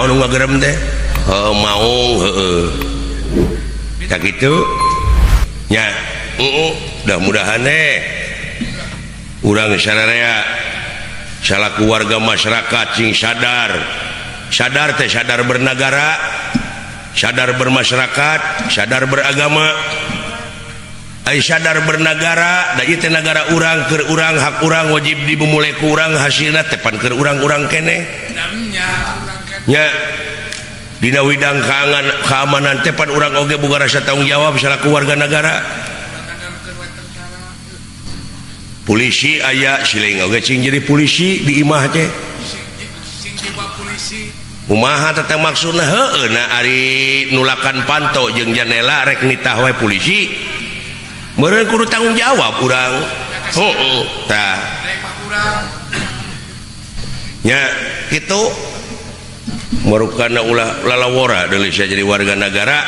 Nyaho nu ngagerem teh? Heuh, maung, heueuh. Tak kitu nya. Heeh, mudah-mudahan deh urang sararea salaku warga masyarakat sing sadar. Sadar teh sadar bernegara, sadar bermasyarakat, sadar beragama. Ai sadar bernegara da ieu teh negara urang, keur urang, hak urang, wajib dimulai ku urang, hasilna teh pan keur urang-urang keneh nya. Dina widang keamanan teh pan urang oge boga rasa tanggung jawab selaku warga negara. Polisi aya, siling oge cing jadi polisi di imah teh. Kumaha teh maksudna? Heueuh na ari nulakan panto jeung jandela rek nitah wae polisi. Meureun kudu tanggung jawab urang. Heeh, tah. Nya kitu. Marukana ulah lalawora deui jadi warga negara.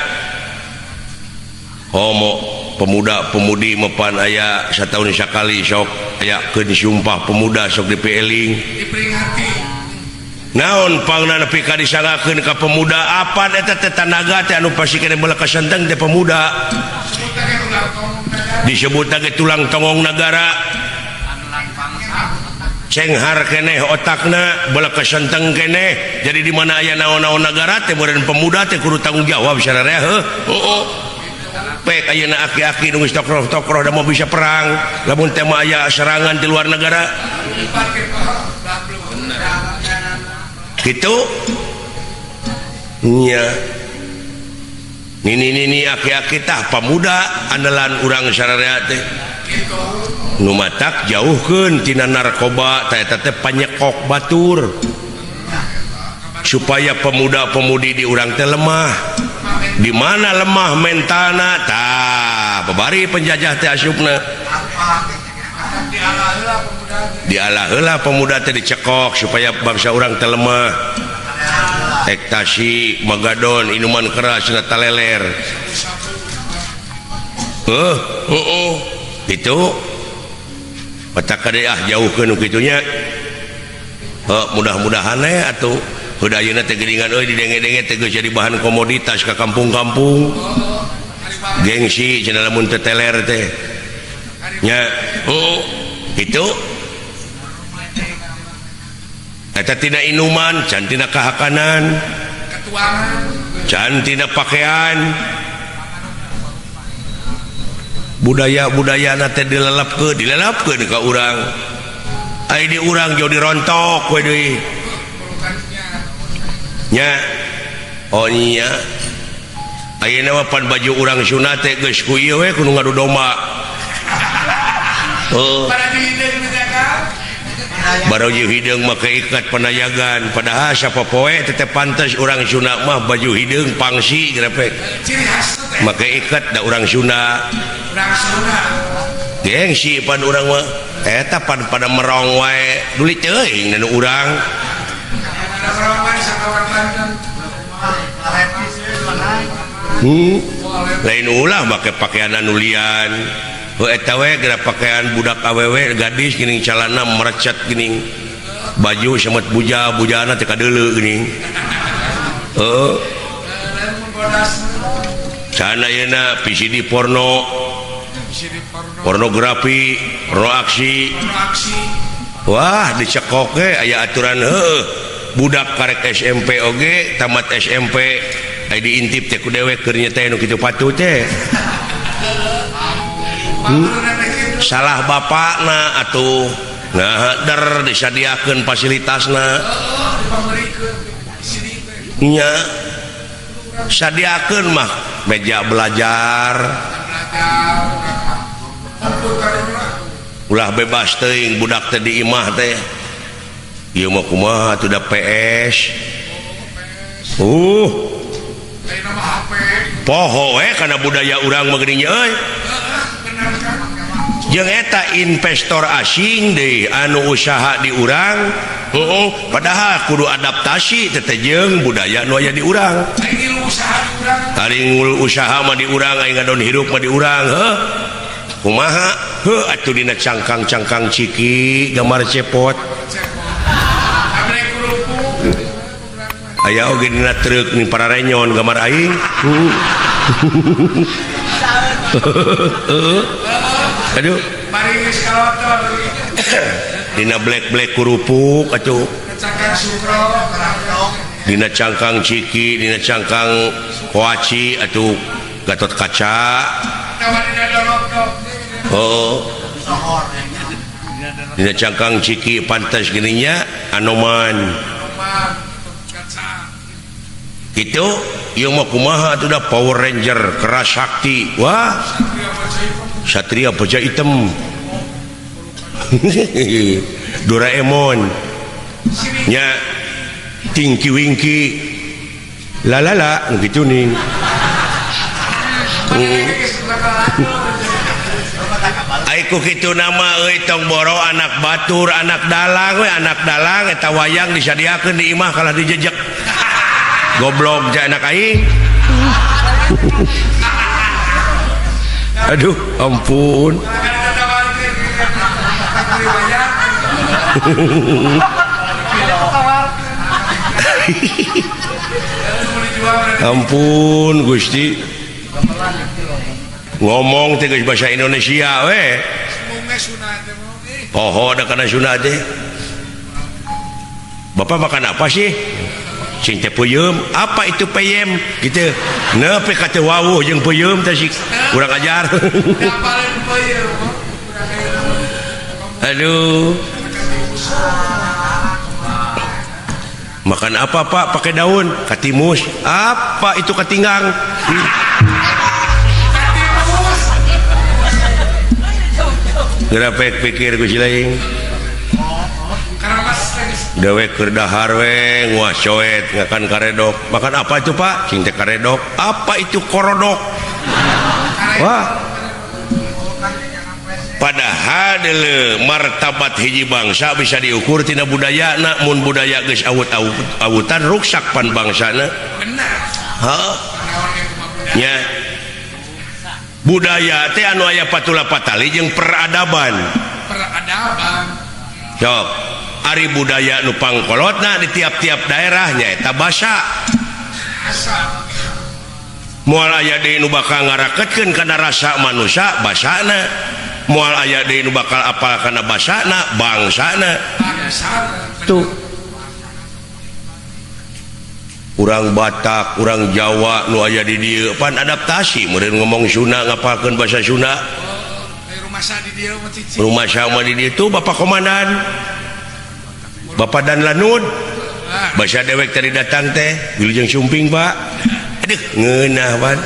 Homo pemuda-pemudi mepan aya satahun sakali sok aya keun sumpah pemuda, sok dipieling. Diperingati. Naon pangna nepi ka disangakeun ka pemuda? Apan eta teh tanaga teh anu pasti keneh beula kasenteng teh pemuda. Disebut ge tulang tonggong negara. Cenghar keneh otakna, beula kasenteng keneh. Jadi di mana aya naon-naon negara teh meureun pemuda teh kudu tanggung jawab sararea, heuh. Oh, pek ayeuna aki-aki nu geus tokroh-tokroh da mau bisa perang lamun teh mah aya serangan di luar negara. Gitu nya. Nini nini aki-aki tah pemuda andalan urang sararea teh. Nu matak jauhkeun tina narkoba teh, eta teh panyekok batur supaya pemuda-pemudi di urang teh lemah. Di mana lemah mentalna, tah babari penjajah teh asupna. Dialah heula pemuda teh, dicekok supaya bangsa urang teh lemah. Ekstasi, magadon, minuman keras na taleler. Oh, itu otak kade ah, jauhkeun nu kitu nya. Heuh, mudah-mudahan eh atuh udah ayeuna teh geuningan euy, didenge-denge teh geus jadi bahan komoditas ka kampung-kampung. Gengsi cenah lamun teu teler teh nya. Oh, itu eta tina inuman, can tina kahakanan, Ketuangan. Can tina pakaian. Budaya-budaya teh dilelepkeun, dilelepkeun ka urang. Ai di urang jauh dirontok we deui nya. Oh nya, ayeuna mah pan baju urang Sunda teh geus ku ieu we, kudu ngadu domba. Oh. Para hideung menjaga. Baru hideung make ikat penayagan, padahal sapopoe tetep pantes urang Sunda mah baju hideung pangsi grepe. Ciri khas teh. Make ikat da urang Sunda. Urang Sunda. Gengsi pan urang mah eta pan pada merong wae duli teuing nu urang. Ada orang wae sama orang Banten. Lain ulah make pakaian anu lian. Heuh, eta we geura pakaian budak awewe gadis geuning, calana merecet geuning, baju semet buja bujana teh kadeuleu geuning. Heuh, can ayeuna VCD porno. VCD porno. Pornografi, porno aksi. Porno aksi. Wah, dicekok ge aya aturan, heuh. Budak karek SMP oge, tamat SMP aya diintip teh ku dewek keur nya teh nu kitu patut teh. Salah bapakna atuh, nah der disadiakeun fasilitasna nya. Sadiakeun mah meja belajar, ulah bebas teuing budak teh di imah teh. Ieu mah kumaha atuh da PS, poho we kana budaya urang mah geuning euy. Jeung eta investor asing deh anu usaha di urang, padahal kudu adaptasi teh jeung budaya nu aya di urang. Ari ngul usaha mah di urang, aing ngadon hirup mah di urang, heuh. Kumaha heuh atuh dina cangkang-cangkang ciki gambar cepot. Aya oge dina truk ning pararenyon gambar aing. Aduh. Dina black-black kerupuk atuh. Dina cangkang ciki, dina cangkang koaci atuh Gatot Kaca. Oh. Dina cangkang ciki pantas gininya Anoman. Gitu, ieu mah kumaha atuh da Power Ranger keras sakti. Wah. Satria Baja Hitam. Doraemon. Nya Tinky Winky. Lalala gitu nih. Aiku kitu nama euy tong boro anak batur, anak dalang we, anak dalang eta wayang disadiakeun di imah kalah dijejek. Goblok ja anak aing. Aduh, ampun. Ampun Gusti. Ngomong teh geus bahasa Indonesia we. Poho da kana Sunda teh. Bapak makan apa sih? Cing teh peuyeum. Apa itu peyem? Gitu. Nepi ka teu wawuh jeung peuyeum teh sih kurang ajar. Aduh. Makan apa Pak? Pakai daun, katimus. Apa itu katinggang? Gerapek pikir ku si lain. Dewek keur dahar we nguas coet ngakan karedok. Makan apa itu Pak? Cing teh karedok. Apa itu korodok? Wah. Padahal deuleu martabat hiji bangsa bisa diukur tina budayana. Mun budaya geus awut-awutan ruksak pan bangsana. Heuh. Nya. Budaya teh anu aya patula patali jeung peradaban. Peradaban. Sok, ari budaya nu pangkolotna di tiap-tiap daerah nyaeta basa. Moal aya deui nu bakal ngaraketkeun kana rasa manusia basana. Moal aya deui nu bakal apal kana basana bangsana. Tuh. Urang Batak, urang Jawa nu aya di dieu pan adaptasi meureun ngomong Sunda ngapalkeun bahasa Sunda. Rumah sama di dieu tuh Bapak Komandan. Bapak Dan Lanud. Bahasa dewek tadi datang teh, wilujeng sumping, Pak. Aduh, ngeunah pan.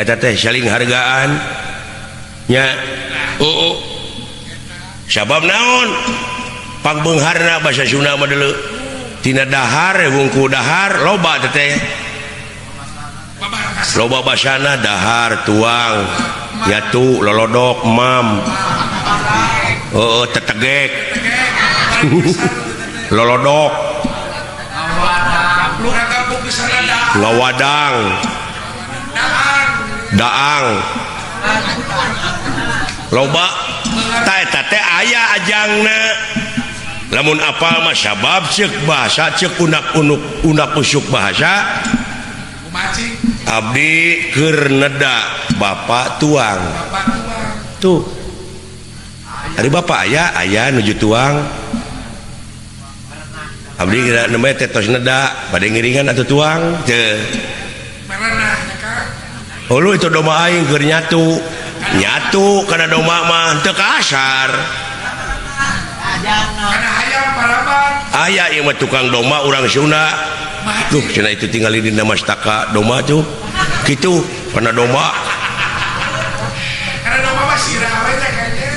Eta teh saling hargaan. Nya. Oh. Sabab naon? Pangbeungharna bahasa Sunda mah deuleu. Tina dahar wungku dahar loba teh. Loba basana dahar tuang yatu lolodok mam. Oh, tetegek. Lolodok. Ngawadang. Daang. Loba ta eta teh aya ajangna. Lamun apal mah sabab ceuk bahasa ceuk unak-unuk unak usuk bahasa. Abdi keur neda bapak tuang. Tuh. Ari bapak aya aya nuju tuang. Abdi kira nembe teh tos neda bade ngiringan atuh tuang teu. Hulu itu domba aing keur nyatu. Nyatu kana domba mah teu kasar. Aya ieu mah tukang domba urang Sunda. Duh cenah itu tinggali dina mastaka domba tuh. Kitu kana domba. Kana domba mah sirah we teh kayaknya.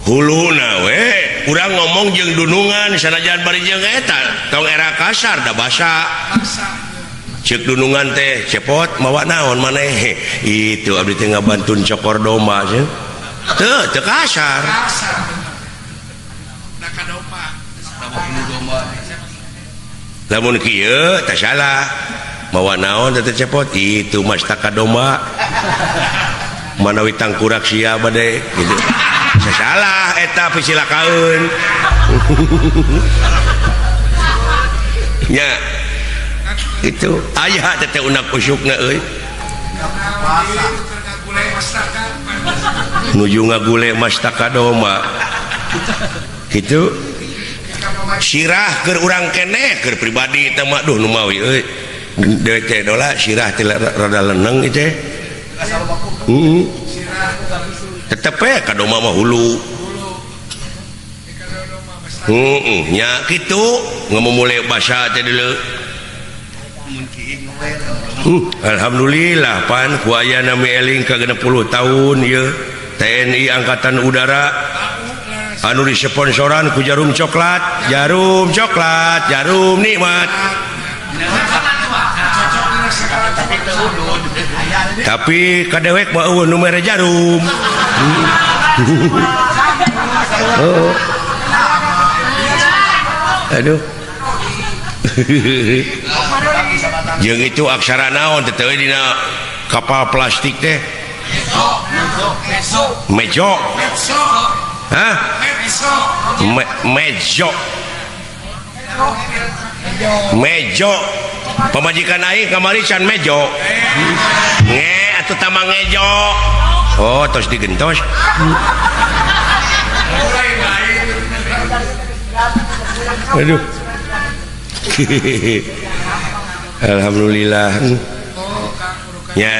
Huluna we urang ngomong jeung dunungan sanajan bari jeung eta tong era kasar da basa. Ceuk dunungan teh cepot mawa naon maneh. Itu abdi teh ngabantun cokor domba cenah. Teu teu kasar. Lamun kieu teh salah. Mawa naon teh cepot itu mastaka domba. Manawi tangkurak sia bade gitu. Salah eta pisilakaeun. Nya itu aya teh unak usukna euy. Nuju ngagule mastaka domba. Kitu sirah keur urang keneh keur pribadi teh mah duh nu mawi euy. Deui teh dola sirah teh rada leneng ieu teh. Heeh. Tetep we ka domba mah hulu. Heeh, nya kitu ngamumule basa teh deuleu. Alhamdulillah pan ku ayana mieling ka 60 tahun ieu TNI Angkatan Udara anu disponsoran ku jarum coklat, jarum coklat, jarum nikmat. Tapi kadewek mah eueuh nu mere jarum. Oh. Aduh. Jeung itu aksara naon teh teu dina kapal plastik teh? Mejo. Hah? Mejo. Mejo. Pamajikan aing kamari can mejo. Nge atuh tamang ngejo. Oh, tos digentos. Aduh. Alhamdulillah. Nya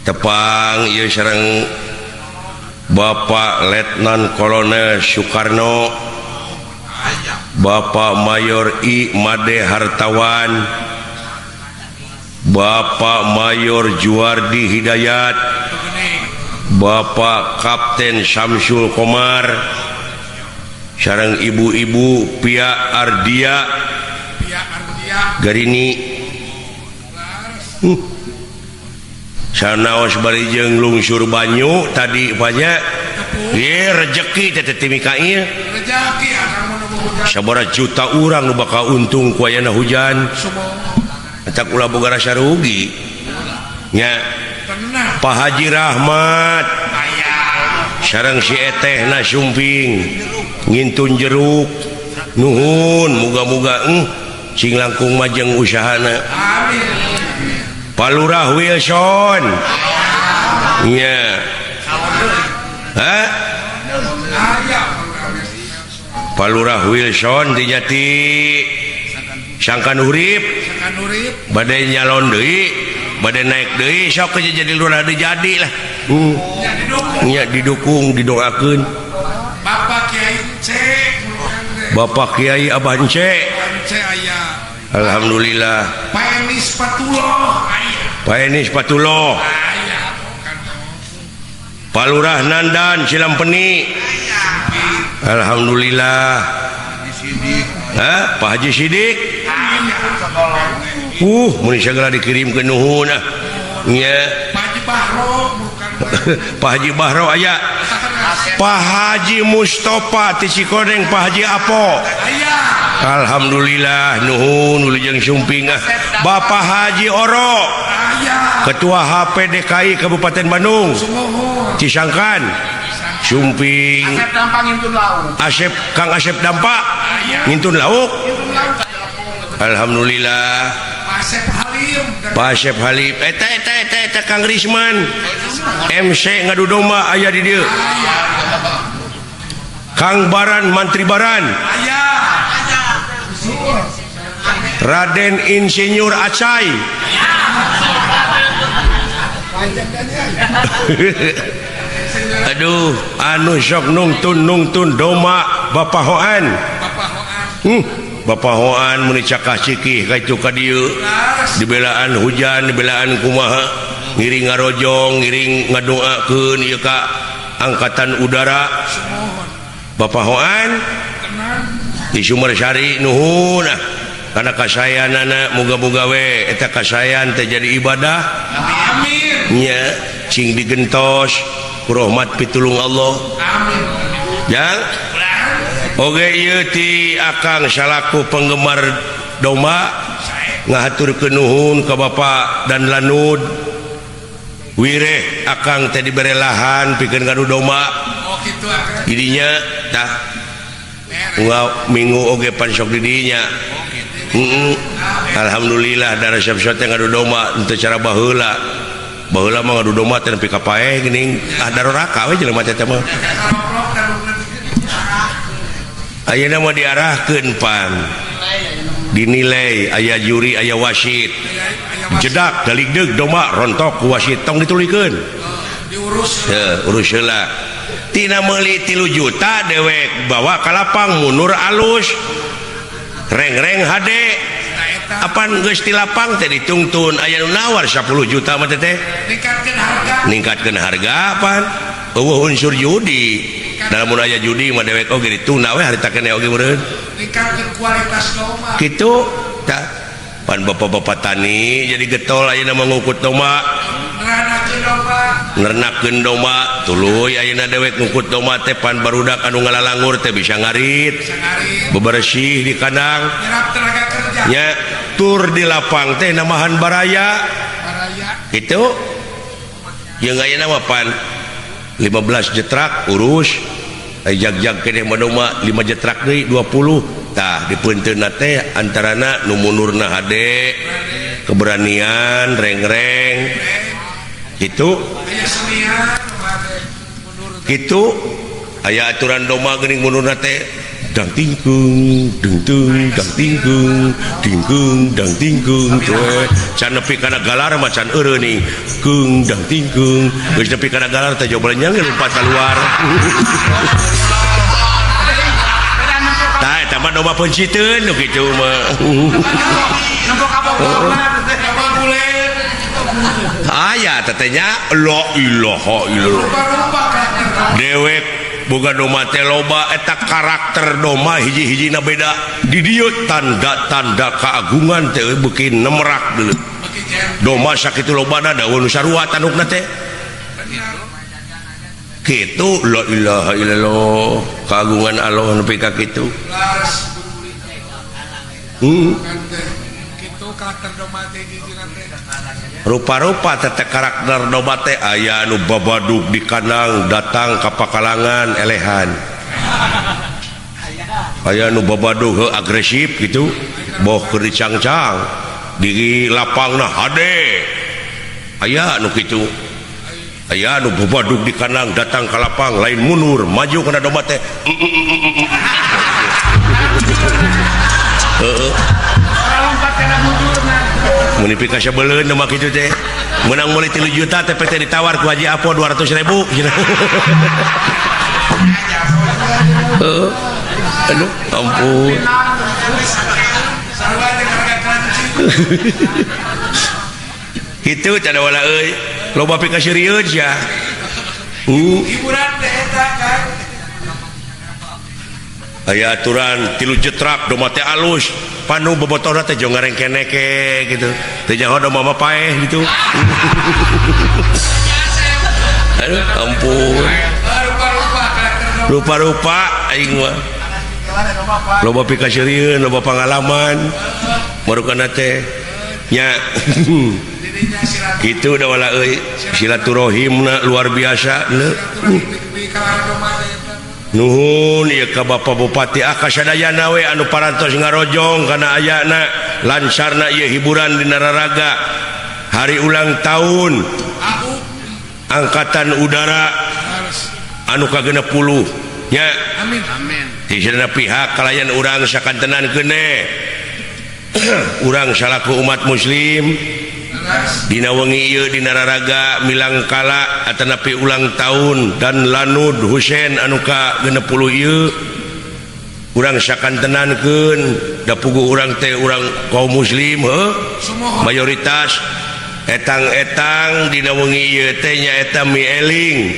tepang ieu sareng Bapak Letnan Kolonel Soekarno, Bapak Mayor I Made Hartawan, Bapak Mayor Juardi Hidayat, Bapak Kapten Samsul Komar, sareng ibu-ibu Pia Ardia Garini. Sanaos bari jeung lungsur banyu tadi banyak ye rejeki teh teh Mikail sabaraha juta urang nu bakal untung ku ayana hujan eta ulah boga rasa rugi nya. Pak Haji Rahmat sareng si etehna sumping ngintun jeruk nuhun muga-muga sing langkung majeng usahana. Amin. Pak Lurah Wilson nya. Hah? Pak Lurah Wilson di Jati Sangkan Urip badai nyalon deui, badai naik deui sok jadi lurah deui jadi lah. Nya didukung didoakeun. Bapak Kiai C, Bapak Kiai Abah C. Alhamdulillah. Pak Enis Patuloh, Pak Enis Patuloh. Pak Lurah Nandan Silampeni. Alhamdulillah. Hah? Pak Haji Sidik. Mun segera dikirim ke nuhun ah. Nya. Pak Haji Bahro bukan. Pak Haji Bahro aya. Pak Haji Mustafa ti Cikoneng, Pak Haji Apo. Alhamdulillah nuhun wilujeng sumping ah. Bapak Haji Oro, Ketua HPDKI Kabupaten Bandung, Cisangkan sumping. Asep Kang Asep Dampak ngintun lauk. Alhamdulillah. Pak Asep Halim eta eta eta eta Kang Risman MC ngadu domba aya di dieu. Kang Baran Mantri Baran, Raden Insinyur Acai. Aduh, anu sok nungtun doma Bapak Hoan. Bapak Hoan meni cakah cikih ka itu ka dieu. Dibelaan hujan, dibelaan kumaha, ngiring ngarojong, ngiring ngadoakeun ieu ka Angkatan Udara. Bapak Hoan di Sumbersari nuhun ah. Karena kasayanana muga-muga we eta kasayan teh jadi ibadah. Amin. Nya cing digentos ku rahmat pitulung Allah. Amin. Jang. Oge ieu ti akang salaku penggemar domba ngahaturkeun nuhun ka Bapak dan Lanud Wireh akang teh dibere lahan pikeun ngadu domba. Oh kitu akang. Jadinya tah unggal minggu oge pan sok di dinya. Alhamdulillah da resep teh ngadu domba teu cara baheula. Baheula mah ngadu domba teh nepi ka paeh geuning. Ah daroraka we jelema teh mah. Ayeuna mah diarahkeun pan. Dinilai aya juri aya wasit. Jedak daligdeug domba rontok ku wasit tong ditulikeun. Diurus. Heuh, urus heula. Tina meuli 3 juta dewek bawa ka lapang mundur alus. Reng-reng hade. Apan geus ti lapang teh ditungtun aya nu nawar 10 juta mah teh. Ningkatkeun harga. Ningkatkeun harga apan? Eueuh unsur judi. Da lamun aya judi mah dewek oge ditunda we harita keneh oge meureun. Ningkatkeun kualitas domba. Kitu tah. Pan bapak-bapak tani jadi getol ayeuna mah ngukut domba. Neranakeun domba. Nernakeun domba tuluy ayeuna dewek ngukut domba teh pan barudak anu ngalalangur teh bisa ngarit. Bisa ngarit. Bebersih di kandang. Nyerap tenaga kerja. Nya tur di lapang teh namahan baraya. Baraya. Kitu. Jeung ayeuna mah pan 15 jetrak urus. Ai jag-jag keneh mah domba 5 jetrak deui 20. Tah dipeunteunna teh antarana nu mundurna hade, keberanian, reng-reng. Kitu. Aya senian kitu aya aturan domba geuning mundurna teh dang tingkung dengtung dang tingkung dingkung dang tingkung teh can nepi kana galar mah can eureun keung dang tingkung geus nepi kana galar teh jauh belenyang lompat keluar. Tah eta mah domba peunciteun nu kitu mah. Aya tetehnya la ilaha illallah. Dewek boga domba teh loba eta karakter domba hiji-hijina beda. Di dieu tanda-tanda keagungan teh beuki nemerak deui. Domba sakitu lobana da nu sarua tandukna teh. Kitu la ilaha illallah keagungan Allah nepi ka kitu. Rupa-rupa teh karakter domba teh aya anu babadug di kandang datang ka pakalangan elehan. Aya anu babadug heuh agresif gitu, boh keur dicangcang di lapangna hade. Aya anu kitu. Aya anu babadug di kandang datang ka lapang lain mundur maju kana domba teh. Heeh. Mun nepi ka sabeuleun domba kitu teh. Menang meuli 3 juta teh teh ditawar ku Haji Apo 200.000. Heeh. Aduh, ampun. Kitu cada wala euy. Loba pikaseurieun sia. Hiburan teh eta kan. Aya aturan 3 jetrak domba teh alus. Panu bobotohna teh jong ngarengkeneke gitu. Teu nyaho domba mah paeh gitu. Aduh, ampun. Rupa-rupa aing mah. Loba pikaseurieun, loba pangalaman. Marukana teh nya. Kitu da wala euy, silaturahimna luar biasa leuh. Nuhun ieu ka Bapak Bupati Akasadayana we anu parantos ngarojong kana ayana lancarna ieu hiburan dina raraga hari ulang tahun Angkatan Udara anu ka-60 nya. Amin amin. Ti sadaya pihak kalayan urang sakantenan keuneh. Urang salaku umat muslim dina wengi ieu dina raraga milangkala atanapi ulang tahun dan Lanud Husein anu ka-60 ieu urang sakantenankeun da puguh urang teh urang kaum muslim heuh mayoritas etang-etang dina wengi ieu teh nyaeta mieling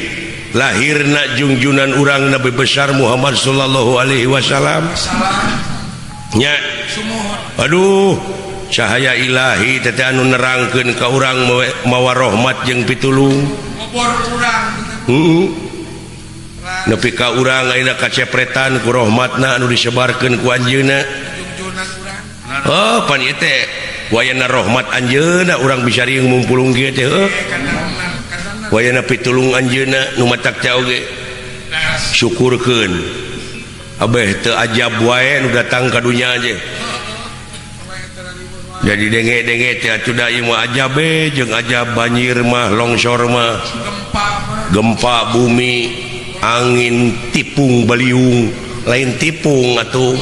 lahirna jungjunan urang Nabi besar Muhammad sallallahu alaihi wasallam nya. Aduh cahaya ilahi teh anu nerangkeun ka urang mawa rahmat jeung pitulung heeh nepi ka urang ayeuna kacepretan ku rahmatna anu disebarkeun ku anjeunna. Oh pan ieu teh wayana rahmat anjeunna urang bisa riung mumpulung kieu teh heuh. Wayana pitulung anjeunna nu matak teh oge syukurkeun abeh teu ajab wae nu datang ka dunya aja. Jadi denge-denge teh atuh da ieu mah ajab jeung ajab banjir mah longsor mah gempa bumi angin tipung baliung lain tipung atuh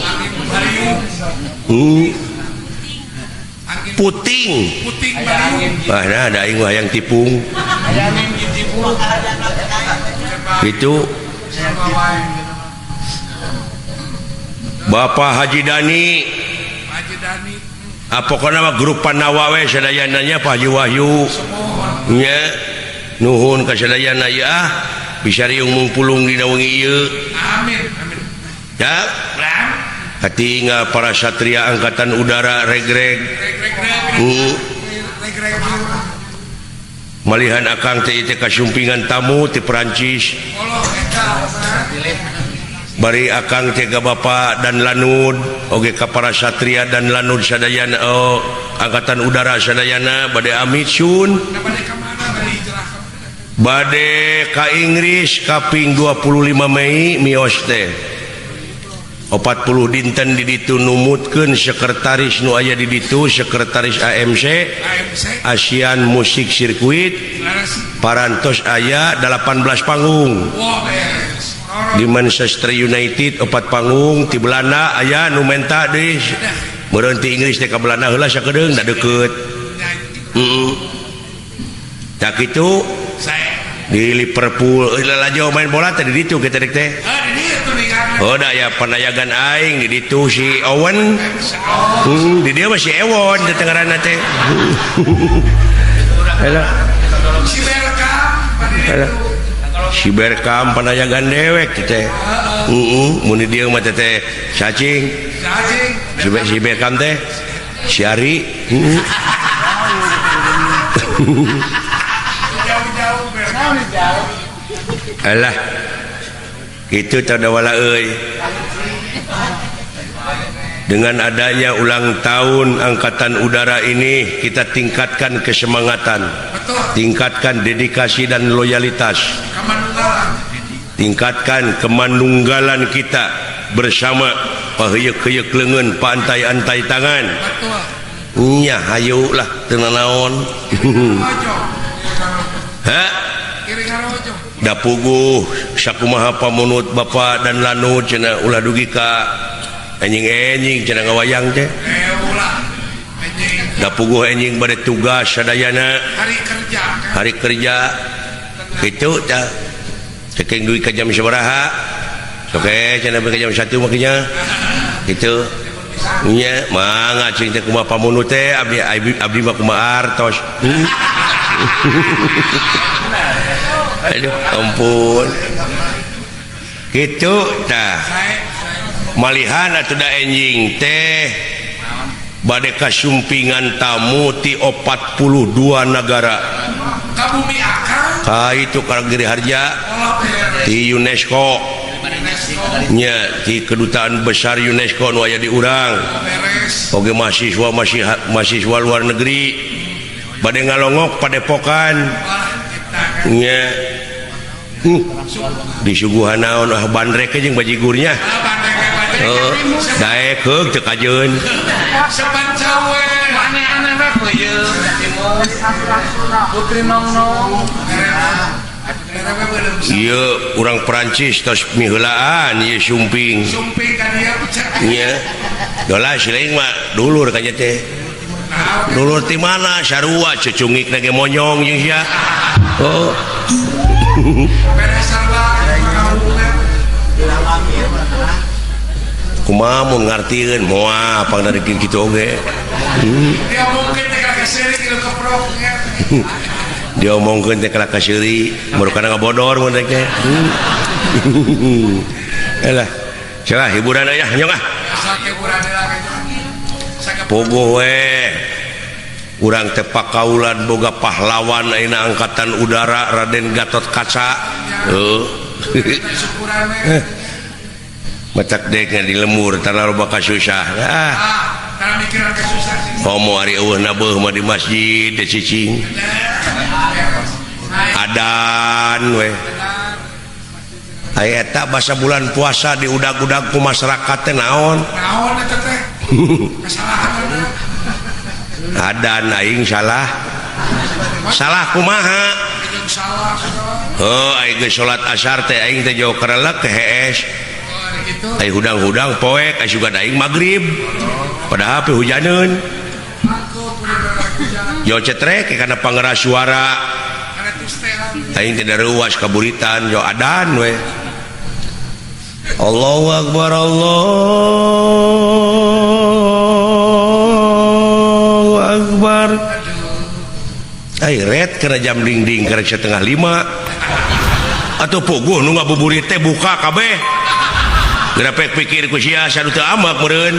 puting puting baliung ah nah ada aing mah hayang tipung gitu. Bapak Haji Dani pokokna mah grup Panawa we sadayana nya Pak Haji Wahyu nya nuhun ka sadayana ieu ah bisa riung mungpulung dina wengi ieu amin amin ya katinggal para satria angkatan udara regreg malihan akang teh teh kasumpingan tamu ti Perancis bari akang teh ka Bapak dan Lanud oge ka para satria dan Lanud sadayana oh, angkatan udara sadayana bade amit sun bade ka Inggris kaping 25 Mei mios teh 40 dinten di ditu numutkeun sekretaris nu aya di ditu sekretaris AMC Asian Music Circuit parantos aya 18 panggung di Manchester United 4 panggung di Belanda aya nu menta deui meureun ti Inggris teh ka Belanda heula sakedeung da deukeut heeh tak kitu di Liverpool lalajo main bola teh di ditu kita dek teh oh da ya panayagan aing di ditu si Owen di dieu mah si Ewon teh ngaranna teh si Berkam si Berkam panayagan dewek teh heeh mun di dieu mah teh cacing si Berkam teh si Ari alah itu tadawala euy. Dengan adanya ulang tahun Angkatan Udara ini kita tingkatkan kesemangatan, tingkatkan dedikasi dan loyalitas, tingkatkan kemanunggalan kita bersama paheuyeuk-heuyeuk leungeun paantai-antai tangan. Nya hayu lah teu nanaon. Ha? Da puguh sakumaha pamunut Bapak dan Lanud cenah ulah dugi ka enjing-enjing cenah ngawayang teh. Da puguh enjing bade tugas sadayana hari kerja kitu tah saking dugi ka jam sabaraha sok cenah ka jam 1 mah nya kitu nya mangga cing teh kumaha pamunut teh abdi abdi mah kumaha artos. Aduh ampun gitu tah malihan atuh da enjing teh bade kasumpingan tamu ti 42 nagara ka bumi akang ka itu ka Giri Harja ti UNESCO nya ti kedutaan besar UNESCO nu aya di urang oge mahasiswa mahasiswa luar negeri bade ngalongok padepokan nya disuguhan naon ah bandrek jeung bajigurnya heuh daek heug teu kajeun ieu urang Perancis tos miheulaan ieu sumping nya dolah siling mah dulur ka nya teh dulur ti mana sarua cucungik na ge monyong jeung sia oh kumaha mun ngartieun moal pangdarikeun kitu oge diomongkeun teh ka kaseuri murukana ngabodor mun rek teh elah salah hiburan aya nyong ah puguh we urang teh pakaulan boga pahlawan ayeuna angkatan udara Raden Gatot Kaca heuh matak dek di lemur tanah loba kasusah ah komo ari eueuh na beuh mah di masjid teh cicing adan we aya eta basa bulan puasa diudag-udag ku masyarakat teh naon naon eta teh kesalahan. Adan aing salah. Salah kumaha? Heuh aing geus salat asar teh aing teh jauh kerelek ke hees. Aing hudang-hudang poek aya sugan aing magrib. Padahal pe hujaneun. Yo cetrek kana pangeras suara. Aing teh daruas kaburitan yo adan we. Allahu akbar Allahu akbar. Ai ret kana jam dingding karek 4:30. Atuh puguh nu ngabuburit teh buka kabeh. Geura pikir ku sia sadu teu amak meureun.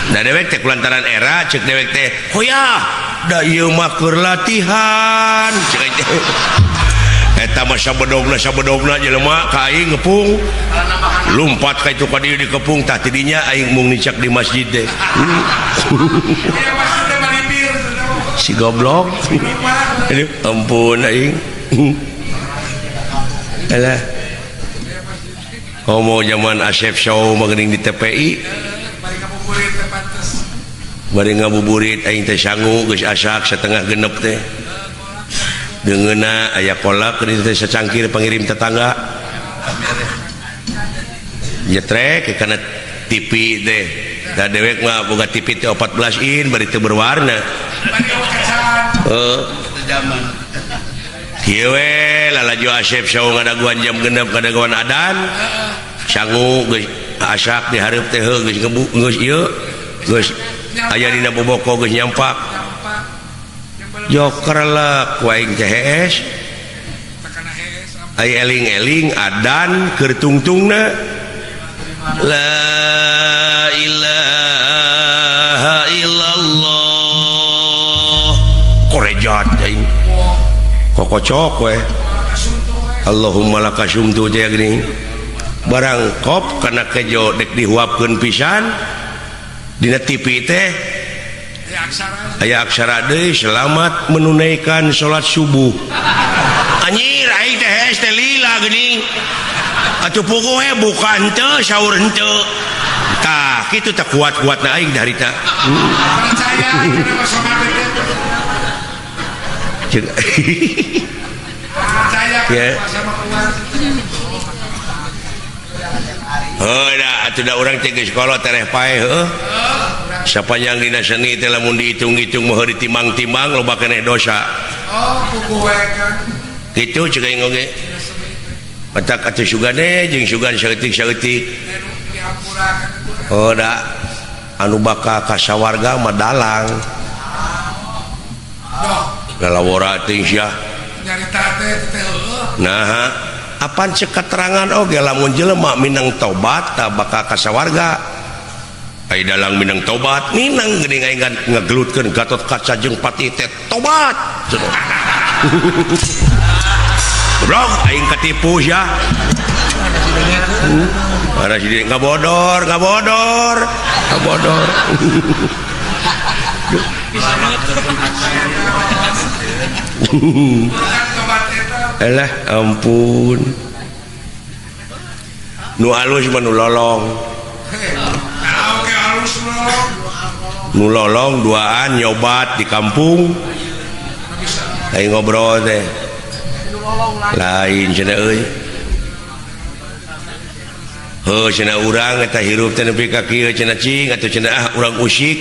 Da dewek teh kulantaran era cek dewek teh hoyah da ieu mah keur latihan cek teh. Eta mah sabedogna jelema ka aing ngepung. Lumpat ka itu ka dieu dikepung tah tidinya aing mung nicak di masjid teh. Si goblok. Aduh ampun aing. Alah. Komo zaman Asep Show mah geuning di TPI. Bari ngabuburit aing teh sangu geus asak 5:30 teh. Deungeunna aya kolak geuning teh sacangkir pangirim tetangga. Jetrek kana TV teh. Da dewek mah boga TV teh 14 in bari teu berwarna. Heuh. Kieu we lalajo Asep Show ngadaguan jam 6 ngadaguan adan. Sangu geus asak di hareup teh heuh geus ngebu geus ieu geus aya dina boboko geus nyampak. Joker lah ku aing teh hees. Ai eling-eling adan keur tungtungna. La ilaha illallah. Korejat aing. Kokocok we. Allahumma lakasumtu teh geuning. Barang kop kana kejo dek dihuapkeun pisan. Dina TV teh aya aksara deui selamat menunaikan salat subuh. Anjir aing teh hees teh lila geuning. Atuh puguh we buka henteu sahur henteu. Tah kitu teh kuat-kuatna aing harita. Percaya percaya heuh da atuh da urang teh geus kolot tereh paeh heuh. Sapanjang dina seni teh lamun dihitung-hitung mah ditimang-timang loba keneh dosa. Oh puguh we kan. Kitu ceuk aing oge. Matak atuh sugane jeung sugan saeutik-saeutik. Oh da anu bakal ka sawarga mah dalang. Lalawora teuing sia. Nyarita teh teh heueuh. Nah, apan cek keterangan oge lamun jelema minang tobat tah bakal ka sawarga. Ai dalang minang tobat minang geuning aing ngagelutkeun Gatot Kaca jeung Patih teh tobat. Goblok aing katipu sia. Mana si dia ngabodor, ngabodor, ngabodor. Alah ampun. Nu alus mah nu lolong. Nu lolong duaan nyobat di kampung. Aing ngobrol teh. Lain cenah euy. Heuh cenah urang eta hirup teh nepi ka kieu cenah cing atuh cenah ah urang usik.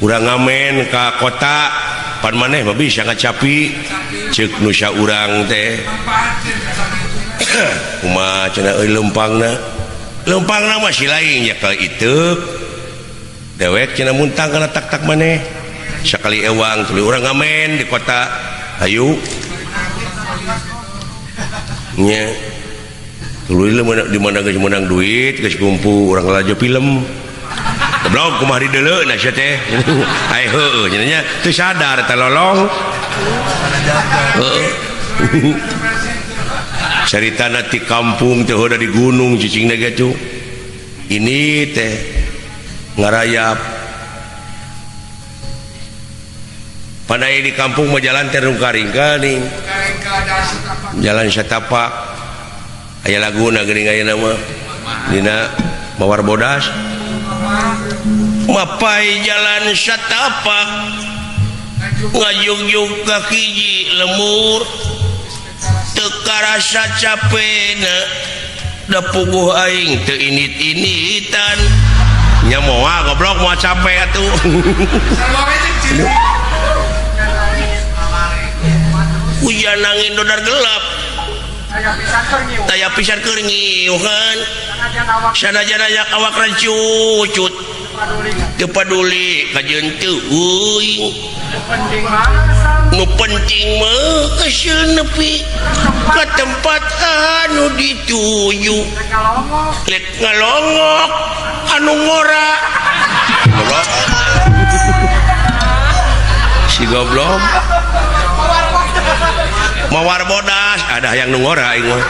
Urang ngamen ka kota pan maneh mah bisa ngacapi ceuk nu saurang teh. Kumaha cenah euy leumpangna. Leumpangna mah si lain ya kali iteuk. Dewek cenah muntang kana tak-tak maneh. Sakali ewang tuluy urang ngamen di kota. Hayu. Nya. Tuluy di mana geus meunang duit geus kumpul urang lalajo film. Goblok kumaha dideuleu na sia teh. Ai heueuh nya nya teu sadar teh lolong. Heeh. Caritana ti kampung teh heuda di gunung cicingna ge tuh. Ini teh ngarayap. Pandai di kampung mah jalan teh rungka-ringka nih. Jalan setapak. Aya laguna geuning ayeuna mah. Dina Mawar Bodas. Mapai jalan satapak ngajugjug ka hiji lemur teu karasa capena da puguh aing teu init-initan nya moal goblok moal capek atuh. Hujan angin dodar gelap taya pisan keur ngiuhan sanajan aya awak rancucut teu paduli kajeun teu euy nu penting mah kesel nepi ka tempat anu dituju lek ngalongok anu ngora goblok si goblok mawar bodas ada yang nu ngora aing mah.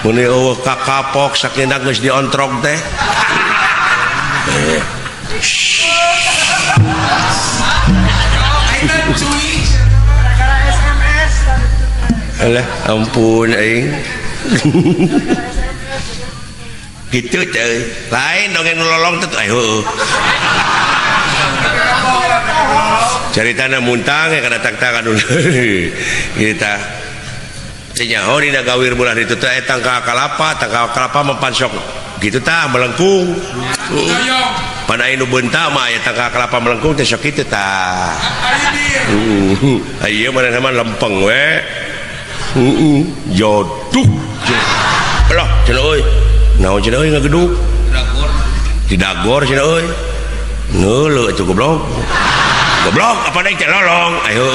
Mun eueuh kakapok sakinda geus diontrog teh. Alah ampun aing. Gitu teh lain dongeng nu lolong teh heueuh. Caritana muntang ya kana tang-tangan kita. Teu nyaho dina gawir bulan itu teh tangkal kalapa, tangkal kalapa mempan sok gitu tah melengkung. Pan aya nu beunta mah aya tangkal kalapa melengkung teh sok kitu tah. Ieu manehna mah lempeng we. Heeh, joduk. Alah cenah euy. Naon cenah euy ngageduk? Didagor cenah euy. Neuleuh atuh goblok. Goblok apa deui teh lolong. Ayo.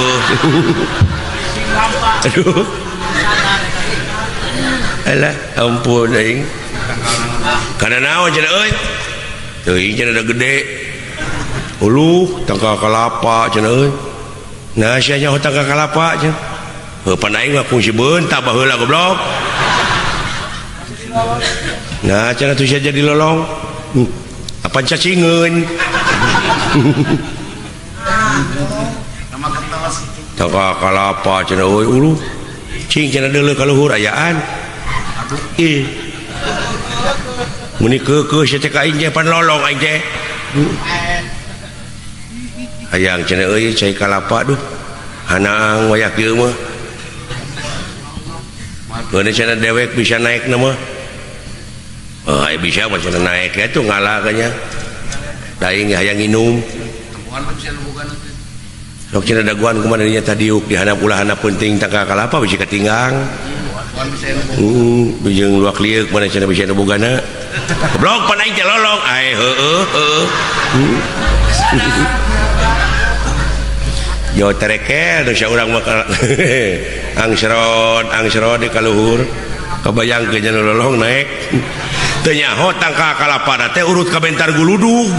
Aduh. Alah ampun aing. Kana naon cenah euy? Teuing cenah da gede. Uluh tangkal kalapa cenah euy. Nah sia nyaho tangkal kalapa cenah. Heuh pan aing mah kungsi beunta baheula goblok. Nah cenah tuh sia jadi lolong. Apa cacingeun. Tangkal kalapa cenah euy uluh. Cing cenah deuleuh ka luhur ayaan. Ih. Meni keukeuh sia teh ka aing teh pan lolong aing teh. Hayang cenah euy cai kalapa duh. Hanaang wayah kieu mah. Geuna cenah dewek bisa naek na mah. Oh, aya bisa mah cenah naek ya tuh ngalah kanya. Da aing hayang nginum. Sok cenah daguan kumaha dinya tadiuk di handap ulah handap penting tangkal kalapa bisi katinggang. Heeh, jeung luak lieuk mana cenah bisa bogana. Goblok pan aing teh lolong. Ae heueuh heueuh. Yo terekel dosa urang mah angsrod angsrod di kaluhur. Kabayangkeun nya lolong naek. Teu nyaho tangkal kalapa teh urut ka bentar guludug.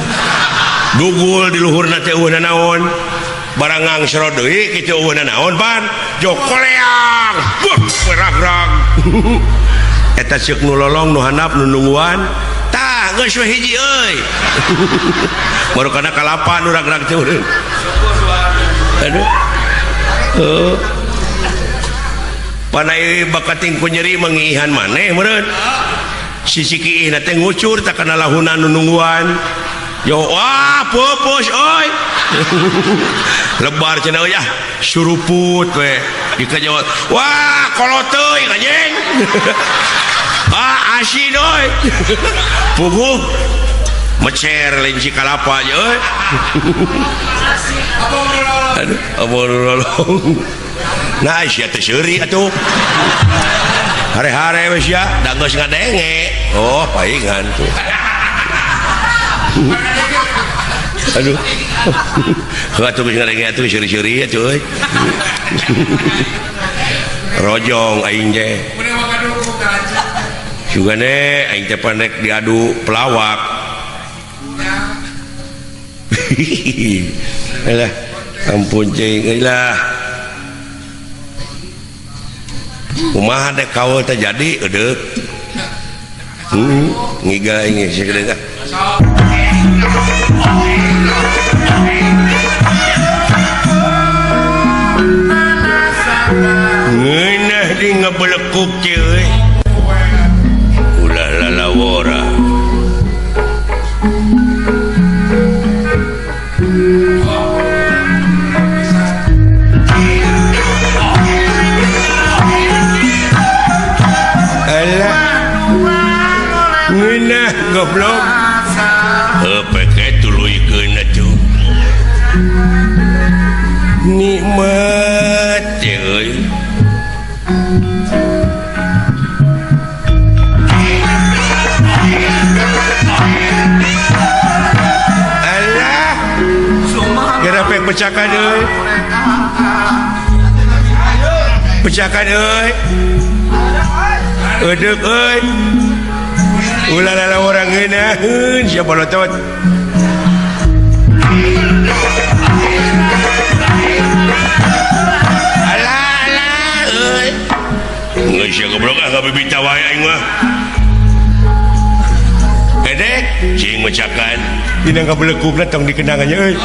Dugul di luhurna teh eueuh naon. Barang ngangsrod deui kitu eueuh naon pan. Jokoleang. Buh ragrag. Eta ceuk nu lolong nu handap nu nungguan. Tah geus we hiji euy. Baru kana kalapa nu ragrag teh eueuh. Aduh. Heuh. Panai bakating ku nyeri mangiihan maneh meureun. Sisi kiihna teh ngucur tak kana lahuna nu nungguan. Yo wah pupus euy. Lebar cenah euy ah suruput we. Dikajawab wah kolot teuing anjing. Ah asin euy. Puguh mecer lenci kalapa aja euy. Aduh, abon lolong. Nah, sia teh seuri atuh. Hare-hare we sia, da geus ngadenge. Oh, paingan tuh. Aduh. Heuh atuh geus ngadenge atuh seuri-seuri atuh euy. Rojong aing teh. Sugane aing teh panek diadu pelawak. Alah, ampun cing lah. Kumaha dek kaul teh jadi eudeuk. Ngiga ini segede tah. Ngeunah di ngeblak kabelekuk teh euy. Ulah lalawora. Alah. Ngeunah goblok. Heuh peke tuluykeun atuh. Nikmat teh euy. Alah. Geura pek pecakan euy. Pecakan euy. Eudeuh euy. Ulah lalawora ngeunaheun sia bolotot. Alah alah euy. Geus sia goblok ah ngabibita wae aing mah. Edek cing mecakan dina kabelekukna tong dikenangannya euy.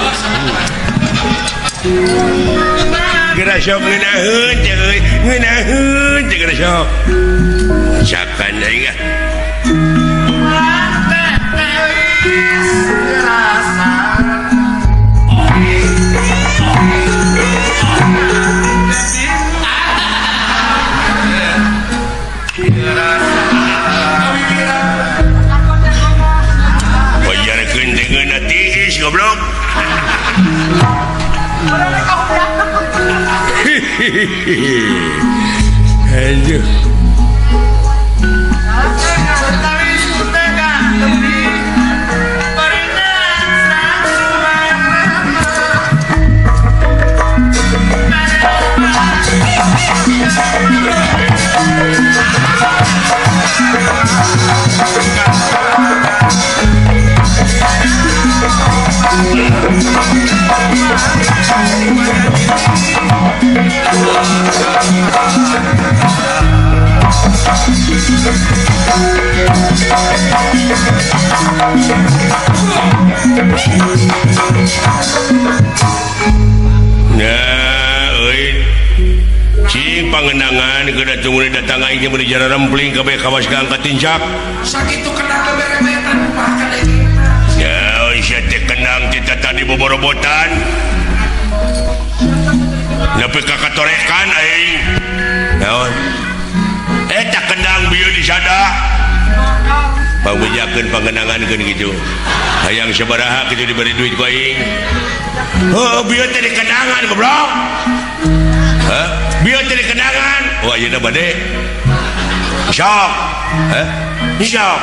Geura sok ngeunaheun teh euy, ngeunaheun teh geura sok. Mecakan aing ah. Wajarkeun teh ngeunah tiis goblok. Aduh. Nah, euy. Cing pangenangan geura tunggu datang aing teh meuli jara rempling kabeh kawas ka angkat tincak. Sakitu kendang berebetan kumaha deui. Ya, euy sia teh kendang teh tadi boborobotan. Nepi ka katorekan aing. Naon? Eta kendang bieu di sada. Pangbejakeun pangenangankeun kitu. Hayang sabaraha kitu diberi duit ku aing. Heuh, bieu teh di kendangan goblok. Hah? Bieu teh di kendangan. Oh, ayeuna bade. Sok. Hah? Sok.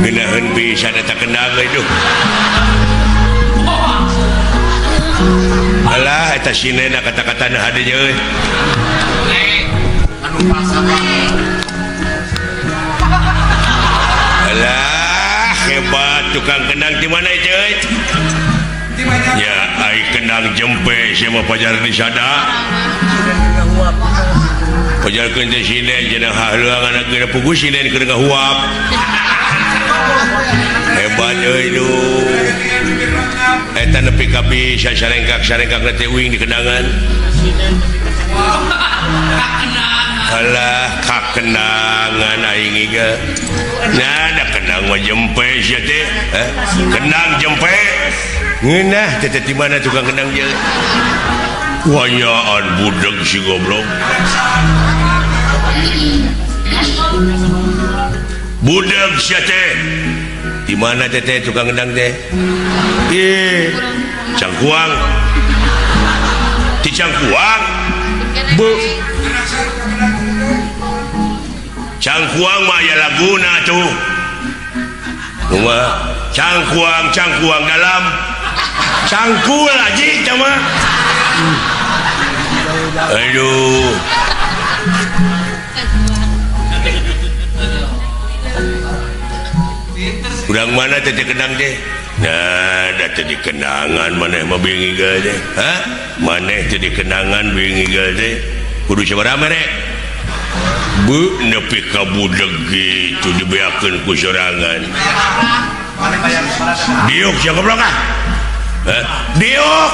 Geunaheun pisan eta kendang euy duh. Alah eta sinena kata-katana hade nya euy. Alah hebat tukang kendang di mana itu euy? Ya ai kendang jempe sia mah pajar di sada. Pajarkeun teh sinen cenah hahleuangan geura puguh sinen keur ngahuap. Hebat euy duh. Eta nepi ka bisa sarengkak-sarengkak teh uing di kendangan. Alah kakendangan aing iga. Nah da kendang mah jempe sia teh. Kendang jempe. Ngeunah teh teh di mana tukang kendang je? Wanyaan budeg si goblok. Budeg sia teh. Di mana teh teh tukang kendang teh? Ih, Cangkuang. Di Cangkuang. Bu. Cangkuang mah aya laguna tuh. Kumaha? Cangkuang, cangkuang dalam. Cangkul aji teh mah. Aduh. Urang mana teh kendang teh? Nah, da teu dikenangan maneh mah bingi teh. Hah? Maneh teu dikenangan bingi teh. Kudu sabaraha mere? Bu nepi ka budeg gitu dibeakeun ku sorangan. Diuk sia goblok ah. Hah? Diuk.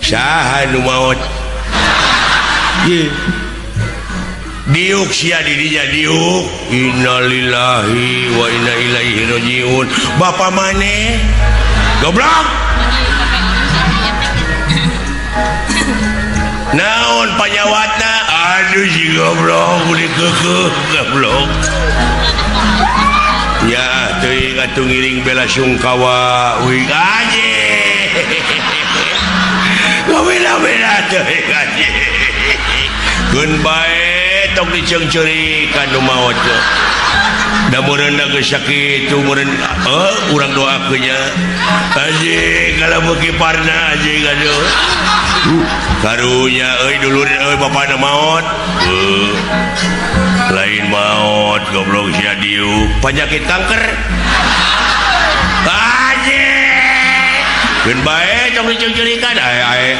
Saha nu maot? Ye. Diuk sia di dinya diuk. Innalillahi wa inna ilaihi rajiun. Bapa maneh? Goblok. Naon panyawatna? Aduh si goblok beli keukeuh goblok. Ya teuing atuh ngiring bela sungkawa uing anjing. Bela-bela teuing anjing. Keun bae tong diceungceurikan nu maot teh. Da meureun geus sakitu meureun urang doakeun nya. Anjing kalau beuki parna anjing aduh. Karunya euy dulur euy bapana maot. Lain maot goblok sia diuk penyakit kanker. Anjing. Keun bae tong diceungceurikan ae ae.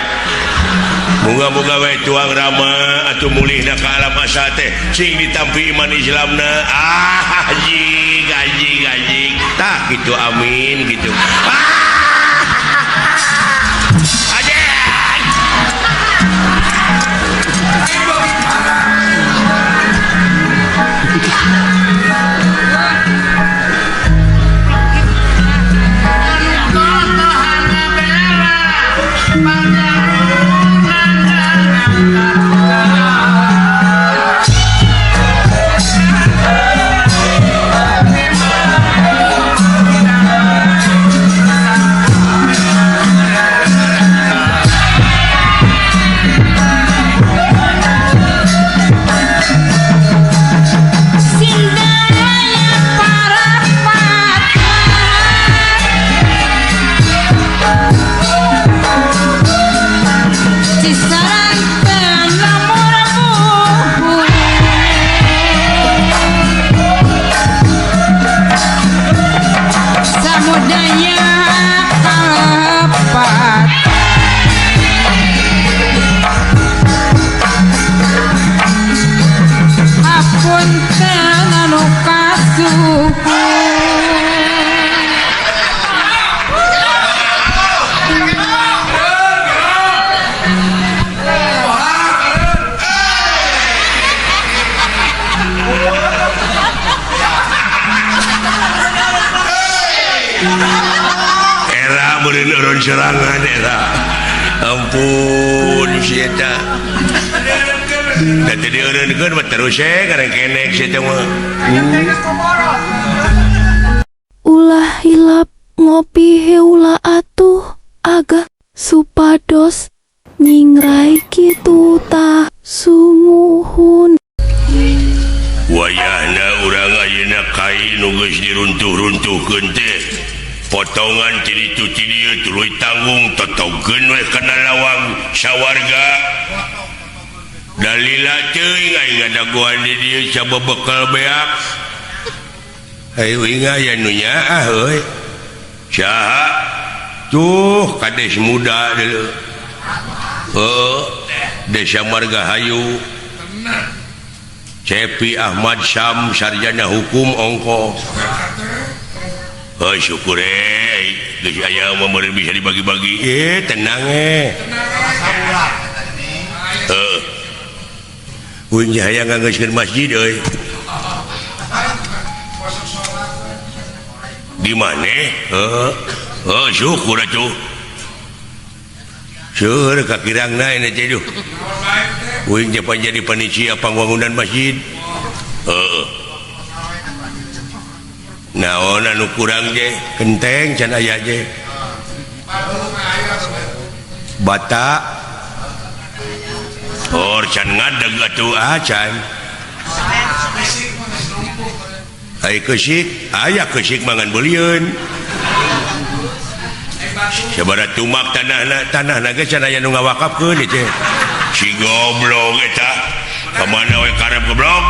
Moga-moga we tuang rama atuh mulihna ka alam asal teh sing ditampi iman Islamna. Ah anjing anjing anjing. Tah kitu amin gitu. Ah. Anjing. Era meureun eureun serangan era. Ampun si eta. Da teu dieureunkeun mah terus we karengkenek si eta mah. Ulah hilap ngopi heula atuh agak supados nyingrai kitu tah sumuhun. Wayahna urang ayeuna kai nu geus diruntuh-runtuhkeun teh. Potongan ti ditu ti dieu tuluy tanggung totogeun we kana lawang sawarga. Dalila teuing aing ngadagoan di dieu sabebekel beak. Hayu inga aya nu nyaah euy. Saha? Tuh kades muda deuleu. Heuh, Desa Margahayu. Cepi Ahmad Syam sarjana hukum ongko. Heuh syukur geus aya mah meureun bisa dibagi-bagi. Tenang Heuh. Uing hayang nganggeuskeun masjid euy. Di mana? Heuh. Heuh syukur atuh. Seueur kakirangna ini teh duh. Uing teh pan jadi panitia pangwangunan masjid. Heeh. Naon anu kurang teh? Kenteng can aya teh. Bata. Or can ngadeg atuh acan. Ai keusik, aya keusik mangan beulieun. Sabaraha tumak tanahna, tanahna ge can aya nu ngawakafkeun ieu teh. Si goblok eta. Ka mana we karep goblok?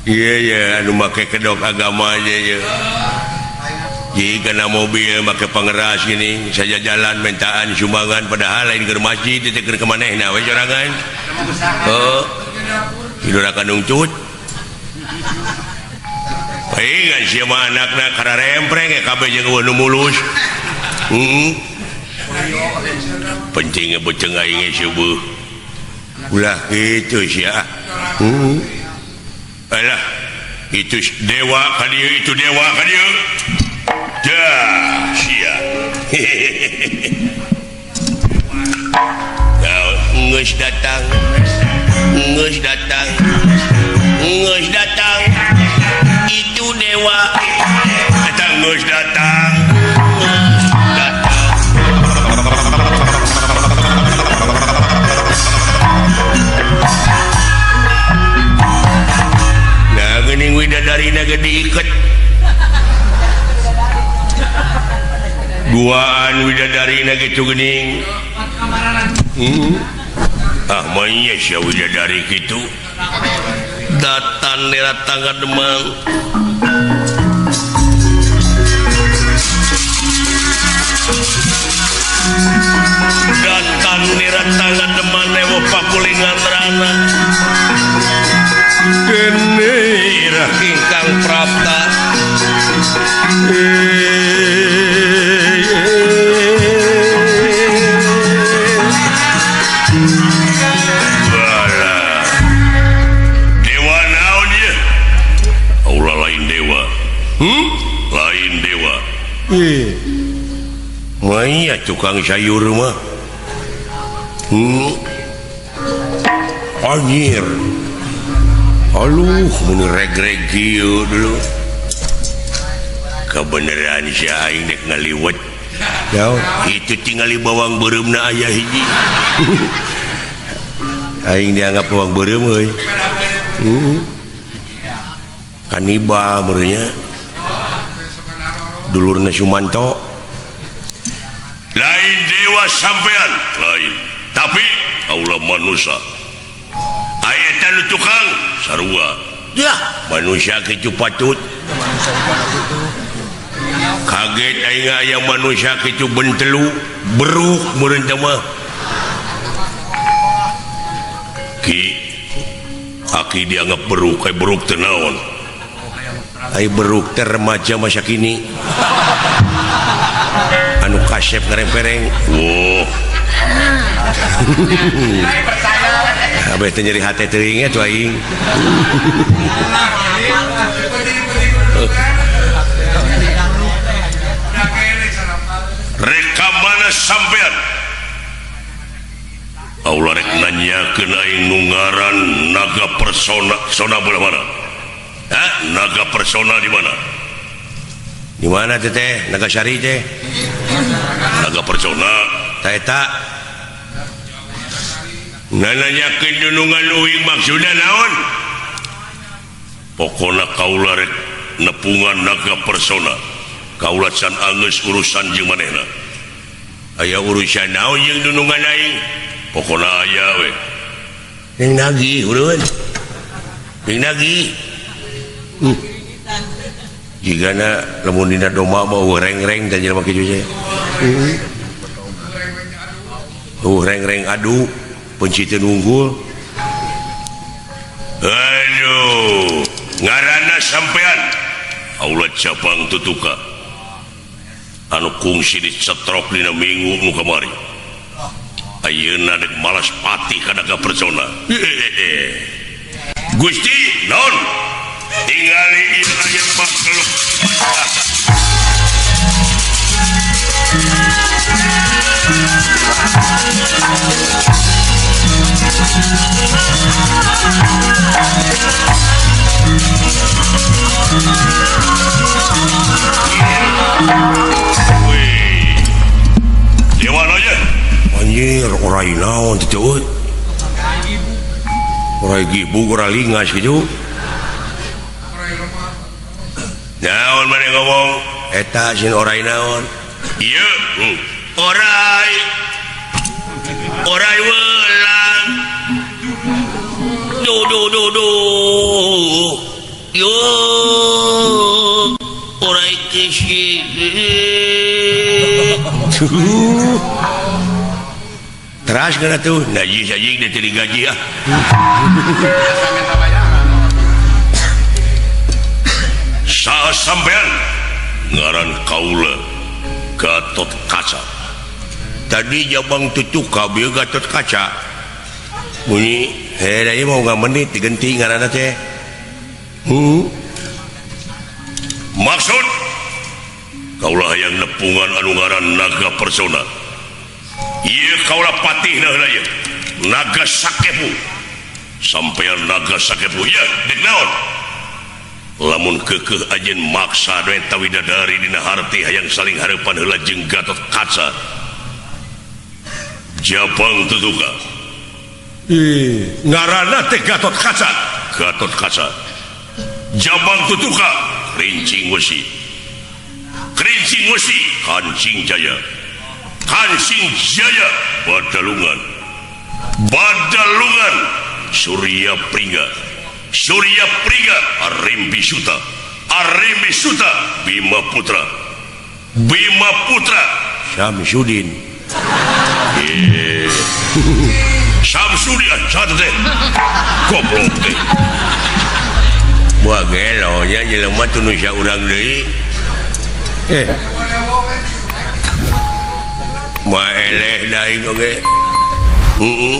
Iya ya anu make kedok agama aja ya. Jika na mobil make pangeras gini saja jalan mentaan sumbangan padahal lain ke masjid teh keur ka manehna we sorangan. Heeh. Tidur akan nungcut. Paingan sia mah anakna kararempreng kabeh jeung eueuh nu mulus. Heeh. Penting beuteung aing subuh. Ulah kitu sia. Heeh. Alah, itu dewa ka dieu, itu dewa ka dieu. Dah, sia. Geus datang. Geus datang. Geus datang. Itu dewa. Datang geus datang. Datang. Nah, geuning widadarina ge diiket. Duaan widadarina gitu geuning. Ah, manya sia widadari kitu. Datan datang ka Demang. Datan datang ka Demang lewo pakulingan rana. Kene irah ingkang prapta. Dewa naon ye? Allah lain dewa. Lain dewa. Maya tukang sayur mah. Anjir. Aduh, mun reg-reg kieu dulu. Kebenaran si aing dek ngaliwet. Itu tingali bawang beureumna aya hiji. Aing dianggap bawang beureum euy. Kanibal meureunnya. Dulurna Sumanto. Lain dewa sampean, lain. Tapi Allah manusia. Aya teh tukang sarua. Yah, manusia kitu patut. Kaget aing aya manusia kitu bentelu, beruk meureun teh mah. Ki aki dianggap beruk, ai beruk teh naon? Ai beruk teh remaja masa kini. Anu kasep ngarempereng. Woh. Abeh teh nyeri hate teuing atuh aing. Rek ka mana sampean? Allah rek nanyakeun aing nu ngaran naga persona, sona belah mana? Hah? Naga persona di mana? Di mana teh teh? Naga Sari teh? Naga persona. Ta eta nanyakeun dunungan uing maksudna naon? Pokona kaula rek nepungan naga persona. Kaula can anggeus urusan jeung manehna. Aya urusan naon jeung dunungan aing? Pokona aya we. Jeung nagih urun. Jeung nagih. Jigana lamun dina domba mah eueuh reng-reng teh jelema kitu teh. Eueuh reng-reng adu. Penciteun unggul. Aduh, ngaranna sampean Allah cabang tutuka. Anu kungsi dicetrok dina minggu nu kamari. Ayeuna dek malas pati ka naga persona. Gusti, naon? Tingali ieu aya makhluk. Wih, dewa aja. Anjir, orai naon teh euy. Orai gibug, orai lingas gitu. Naon maneh ngomong eta sin orai naon ieu orai orai welang du du du du yo orai kisi teras kana tuh najis anjing teh digaji ah. Saha sampean ngaran kaula Gatot Kaca. Tadi jabang tutuka bieu Gatot Kaca. Bunyi heh da ieu mau ngamenit digenti ngaranna teh. Maksud kaula hayang nepungan anu ngaran Naga Persona. Ieu kaula patihna heula ieu. Naga Sakepu. Sampean Naga Sakepu ieu dek naon? Lamun keukeuh ajeun maksa eta widadari dina harti hayang saling hareupan heula jeung Gatot Kaca. Jabang tutuka. Ih, ngaranna teh Gatot Kaca. Gatot Kaca. Jabang tutuka Kerincing Wesi. Kerincing Wesi Kancing Jaya. Kancing Jaya Badalungan. Badalungan Surya Pringga. Surya Pringga Arimbi Suta. Arimbi Suta Bima Putra. Bima Putra Samsudin. Samsudin satu teh. Goblok teh. Buah gelo nya jelema teu nu urang deui. Moal eleh daing oge. Heeh.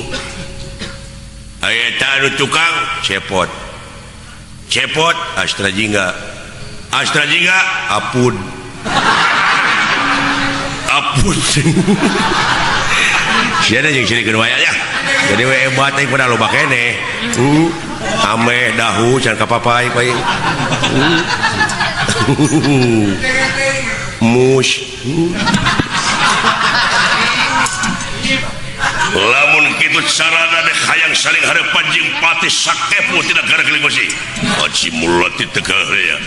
Aya eta anu tukang cepot. Cepot Astra Jingga. Astra Jingga apun. Apun. Sia jeung sirikeun waya nya. Jadi we hebat aing pada loba keneh. Ameh dahu can kapapai aing. Mus. Lamun kitu carana dek hayang saling hareupan jeung Patih Sakepu tina Gargeling Wesi. Aji mulati tegahrea.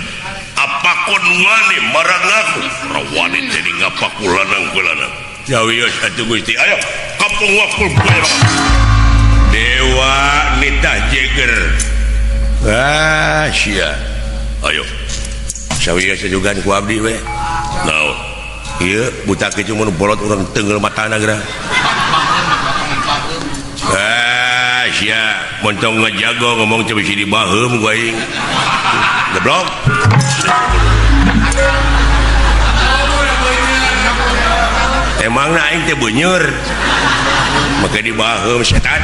Apakon wani marang aku? Rawani teh ngapaku lanang ku lanang. Jawios atuh Gusti. Ayo kampung wakul bae. Dewa nitah jeger. Ah sia. Ayo. Sawios juga ku abdi we. Naon? Ieu buta kitu mun bolot urang teunggeul matana geura. Ah sia, montong ngajago ngomong teh bisi dibaheum ku aing. Goblok. Emangna aing teh beuneur. Make dibaheum setan.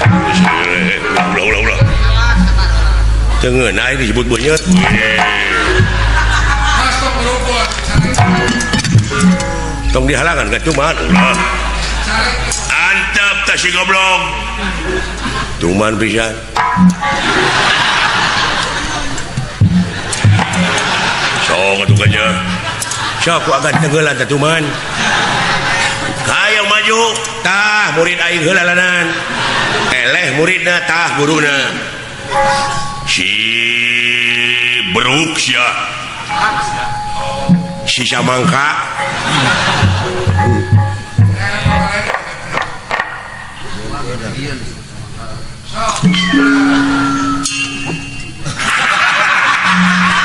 Ulah ulah ulah. Teu ngeunah aing disebut beuneur. Tong dihalangan ka cuman ulah. Antep teh si goblok. Tuman pisan. Sok atuh nya. Sok ku agan tenggelan teh tuman. Hayang maju tah murid aing heula lanan. Eleh muridna tah guruna. Si beruk sia. Si samangka.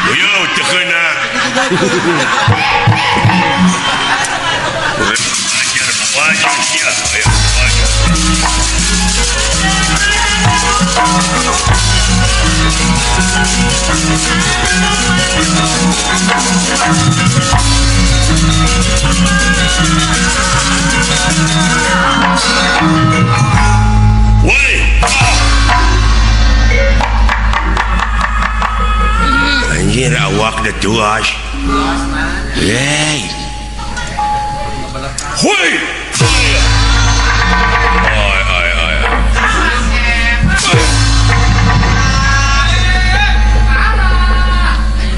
Yo teu keuna. Ajar baju sia, ayo baju. Woi. Anjir awak dah tuas. Hey. Hoi. Ai ai ai.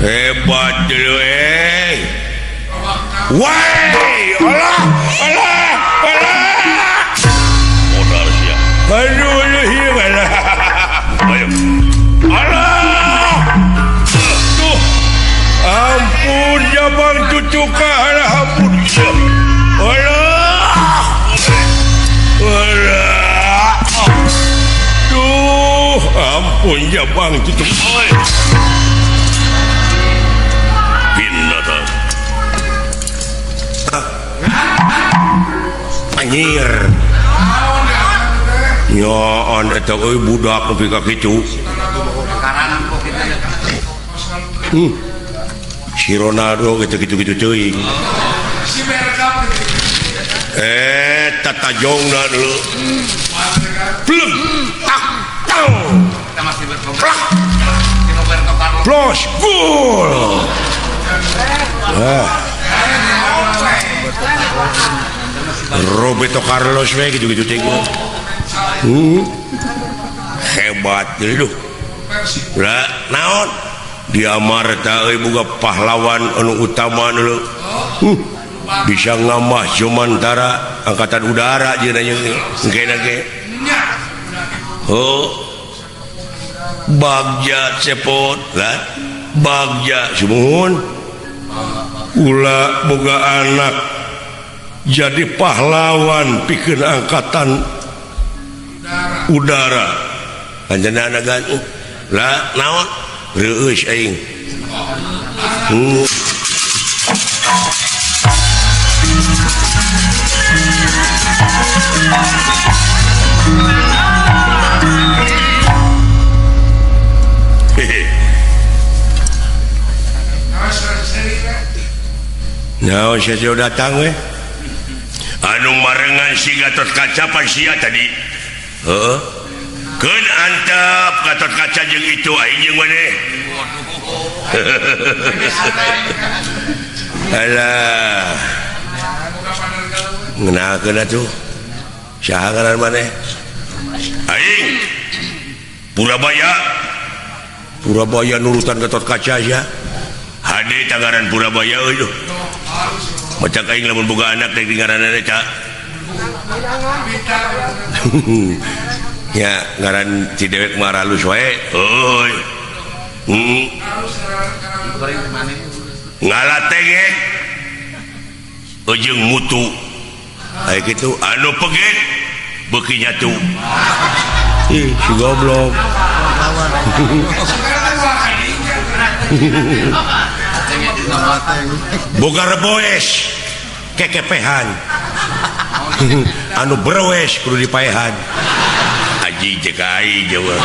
Hebat dulu eh. Woi, Allah, Allah, Allah. Modal sia. Aduh, aduh, aduh. Ayo. Allah. Tuh. Ampun jabang Duka alah ampun. Alah. Alah. Duh, ampun jabang tutup. Pindah. Anjir. Nyaan eta euy budak nepi ka kitu. Si Ronaldo gitu-gitu teuing. Si Bergam tatajongna dulu. Pleng tak tau. Plus gol. Ah. Roberto Carlos we gitu-gitu teuing. Hebat dulu. Lah naon? Di Amarta euy boga pahlawan anu utama dulu. Bisa ngamah Jumantara angkatan udara jeung engke ge. Oh. Bagja cepot lah. Bagja sumuhun. Ulah boga anak jadi pahlawan pikeun angkatan udara. Anjeunna gan lah naon? Reueus aing. Naon sia datang we? Anu marengan si Gatot Kaca pan sia tadi. Heeh. Keun antep Gatot Kaca jeung itu aing jeung maneh. Alah. Ngeunahkeun atuh. Saha ngaran maneh? Aing. Purabaya. Purabaya nurutan Gatot Kaca sia. Hade tangaran Purabaya euy. Macak aing lamun boga anak teh ngaranna eta. Ya ngaran si dewek mah halus wae. Euy. Ngalatengek ujung mutu. Aya kitu anu peget beuki nyatu. Ih, si goblok. Boga reboes kekepehan. Anu berwes kudu dipaehan. Aji jeung aing jawa.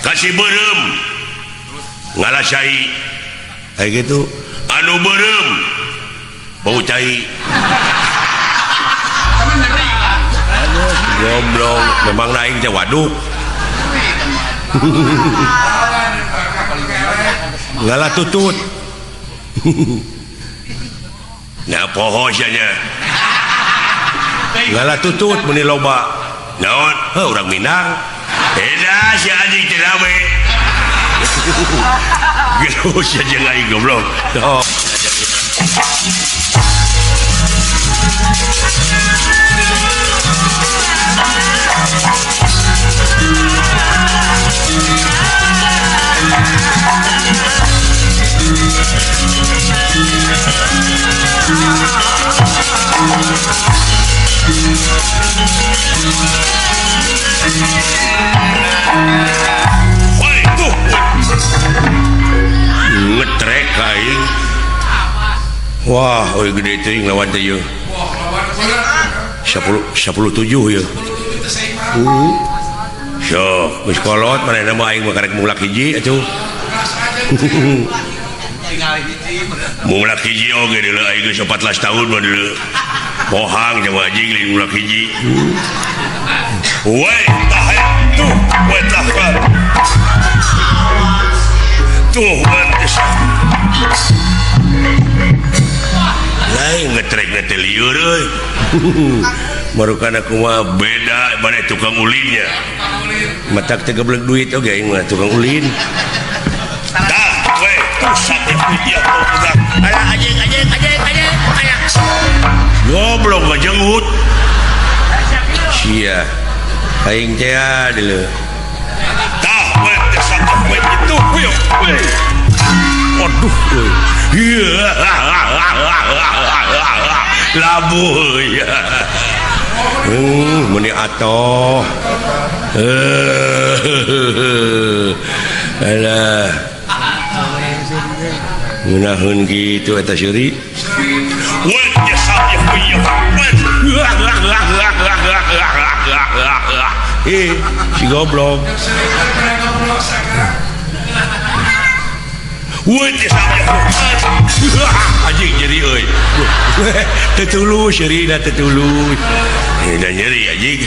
Kasih beureum ngalasai. Kayak gitu anu beureum bau cai. Goblok memang aing teh waduk. Ngalah tutut. Nah poho sia nya. Ngalah tutut meuni loba. Naon? Heuh urang Minang. Eda si anjing teh rame. Geus sia jeung aing goblok. Oh. Woi, tuh. Ngetrek aing. Wah, euy gede teuing lawan teh ieu. 10 17 ieu. Sok, geus kolot manehna mah aing mah karek mulak hiji atuh. Mulak hiji oge deuleu aing geus 14 tahun mah deuleu. Pohang jeung anjing lain mulak hiji. Woi, tah tuh, woi tah. Tuh, lain ngetrek teh lieur euy. Barukan aku mah beda mana tukang ulinnya. Matak teh geblek duit oge aing mah tukang ulin. Tah, we, tuh sakit dia tuh. Alah anjing anjing anjing anjing. Goblok ngajenggut. Sia. Aing teh deuleu. Aduh euy. Labuh ya. Meni atoh. Alah. Ngeunaheun kitu eta seuri. Si goblok. Anjing nyeri euy. Teu tulus nyeri da teu tulus. Da nyeri anjing.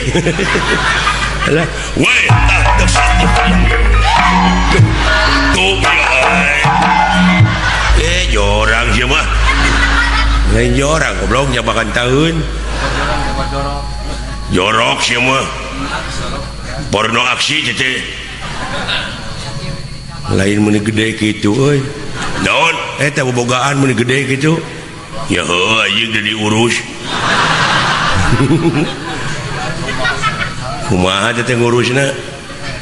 Alah, we jorang sih mah. Lain jorang goblok nyabakan tahun. Jorok sih mah. Porno aksi teh. Lain meuni gede kitu euy. Naon? Eta bobogaan meuni gede kitu. Ya heuh anjing teu diurus. Kumaha teh ngurusna?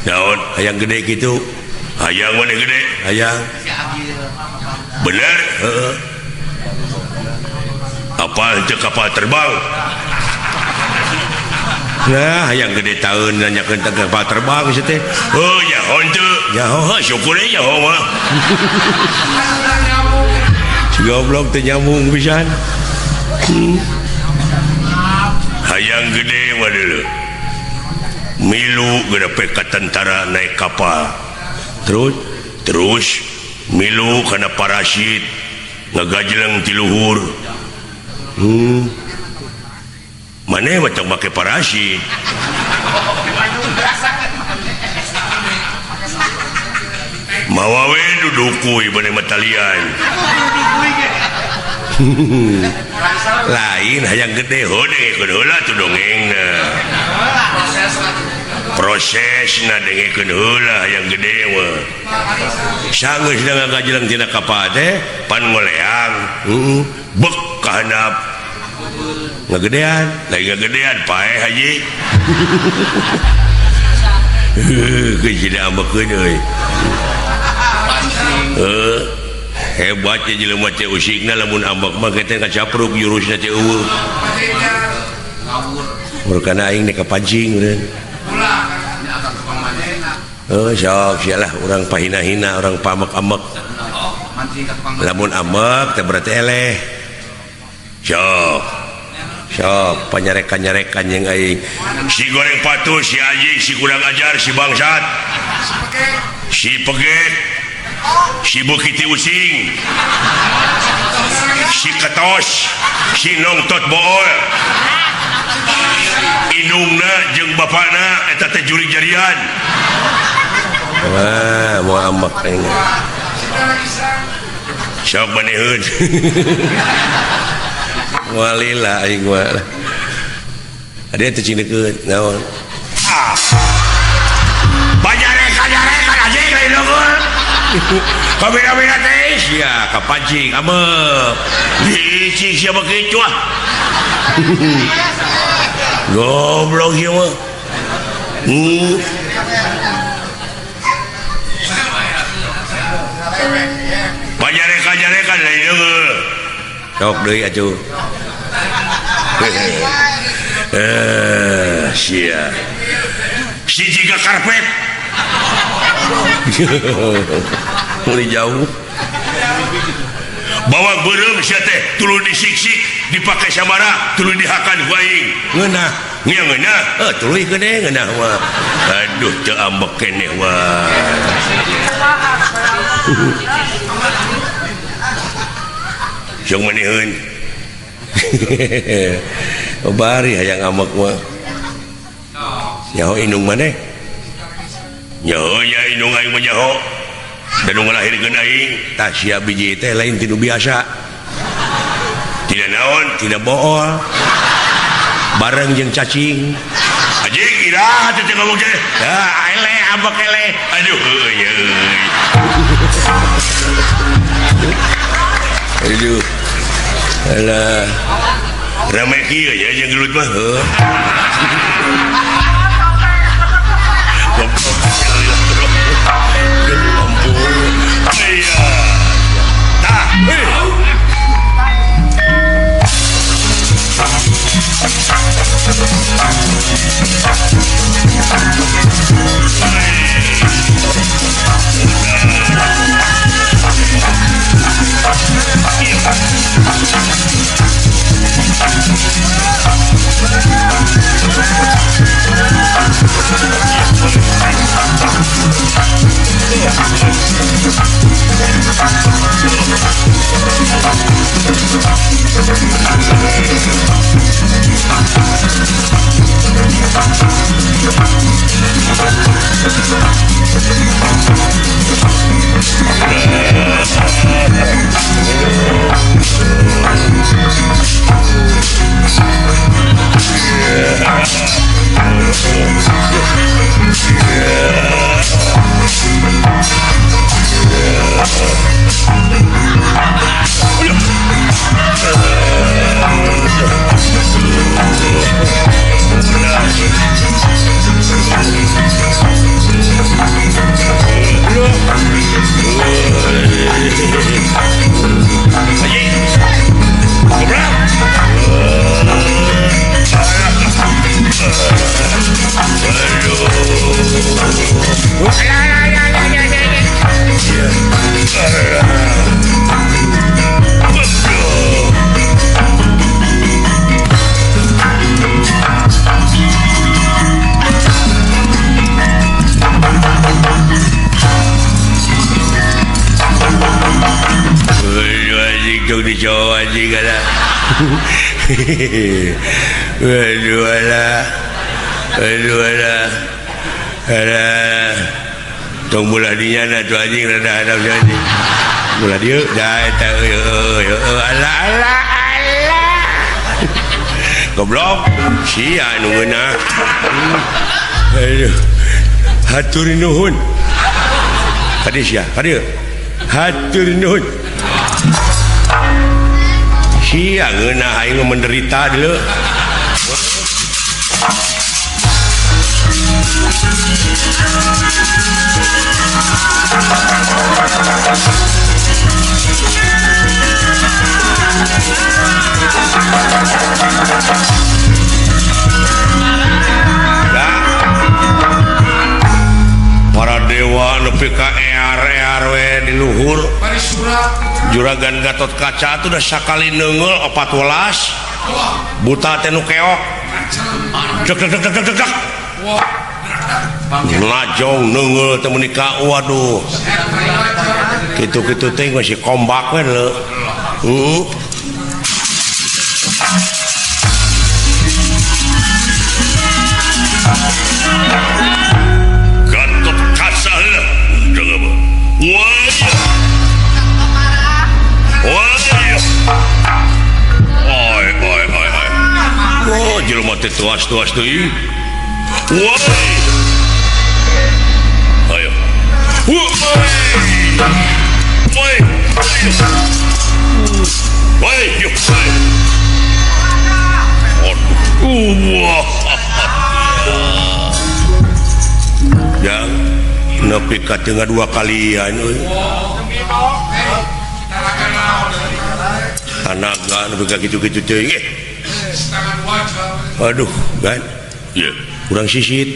Naon? Hayang gede kitu. Hayang meuni gede, hayang. Bener? Heeh. Apa henteu kapal terbang? Nah, hayang gede taeun nanyakeun teh kapal terbang sia teh. Heuh, nyaho henteu. Nyaho heuh, syukur we nyaho mah. Si goblok teh nyambung pisan. Hayang gede mah deuleu. Milu gede ka tentara naik kapal. Terus terus milu kana parasit ngagajleng ti luhur. Maneh mah tong make parasit. Mawa we dudukuy maneh mah talian. Lain hayang gede heuh dengekeun heula tuh dongengna. Prosesna dengekeun heula hayang gede mah. Sanggeus ngagajleng tina kapal teh pan ngoleang. Heeh, bek ka handap. Ngagedean, lain ngagedean paeh haji. Heuh, geus diambekeun euy. Heuh, hebat ye jelema teh usikna lamun ambek mah teh kacapruk jurusna teh eueuh. Murkana aing nek kapancing meureun. Heuh, sok sia lah urang pahina-hina, urang pamek-amek. Lamun ambek teh berarti eleh. Sok. Sok panyarekan-nyarekan jeung aing. Si goreng patuh, si anjing, si kurang ajar, si bangsat. Si pegek. Si bukiti using. Si ketos, si nongtot bool. Indungna jeung bapana eta teh jurig jarian. Wah, moal ambek aing. Sok maneheun. Walila aing mah. Ade teh cing deukeut naon? Ah. Banyarekan-nyarekan anjing lain unggul. Kabina-bina teh sia kapancing ambek. Licik sia begitu ah. Goblok ieu mah. Banyarekan-nyarekan lain unggul. Sok deui atuh. Sia. Si jiga karpet. Mulai jauh. Bawang beureum sia teh tuluy disiksik dipake samara tuluy dihakan ku aing. Ngeunah, ngeunah. Heuh tuluy gede ngeunah mah. Aduh teu ambek keneh wah. Jeung maneheun. Bari hayang ambek mah. Nyaho indung maneh? Nyaho nya indung aing mah nyaho. Da nu ngalahirkeun aing tah sia biji teh lain ti nu biasa. Tidak naon, tidak bool. Bareng jeung cacing. Anjing iraha teh ngomong teh. Tah eleh ambek eleh. Aduh euy euy. Aduh. Alah. Rame kieu nya jeung gelut mah. Heuh. Tong bola dinya na tuh anjing rada hadap anjing. Bola dieu da eta euy ala ala ala. Goblok sia nu ngeunah. Aduh. Hatur nuhun. Kadieu sia, kadieu. Hatur nuhun. Sia ngeunah aing menderita deuleu. Para dewa nepi ka ear-ear we di luhur. Juragan Gatot Kaca tuh udah sakali neunggeul 14 buta teh nu keok. Dek dek dek dek dek. Lajong neunggeul teh meuni ka waduh. Kitu-kitu teh masih kombak we leuh. Heeh. Gatot Kaca lah. Wah. Wah. Oi oi oi oi. Oh, jelema teh tuas-tuas deui. Woi. Ayo. Woi. Woi. Woi, yuk. Wah. Jang, nepi ka tengah dua kalian euy. Tanaga nepi ka kitu-kitu teuing. Aduh, gan. Ieu, kurang sisit.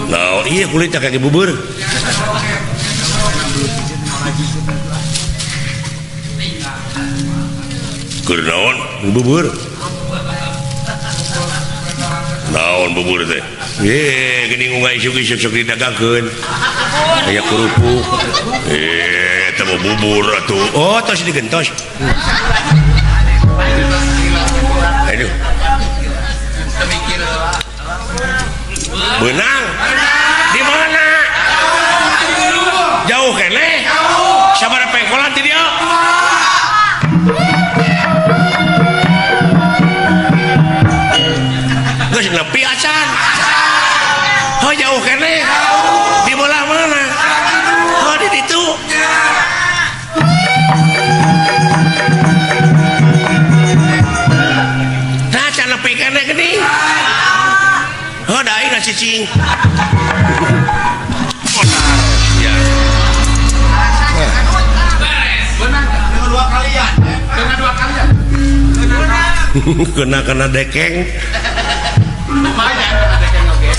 Naon ieu kulitnya kaki bubur. Keur naon bubur? Naon bubur teh? Ye, geuning unga isuk-isuk sok didagangkeun. Aya kerupuk. Eta mah bubur atuh. Oh, tos digentos. Aduh. Benang. Di mana? Jauh keneh. Sabaraha pengkolan ti dieu? Geus nepi acan. Oh, jauh keneh. Di belah mana? Oh, di ditu. Nah, can nepi keneh geuning. Oh, da aing cicing. Ya. Dengan dua kalian. Dengan dua kalian. Kena-kena dekeng. Lumayan kena dekeng oke.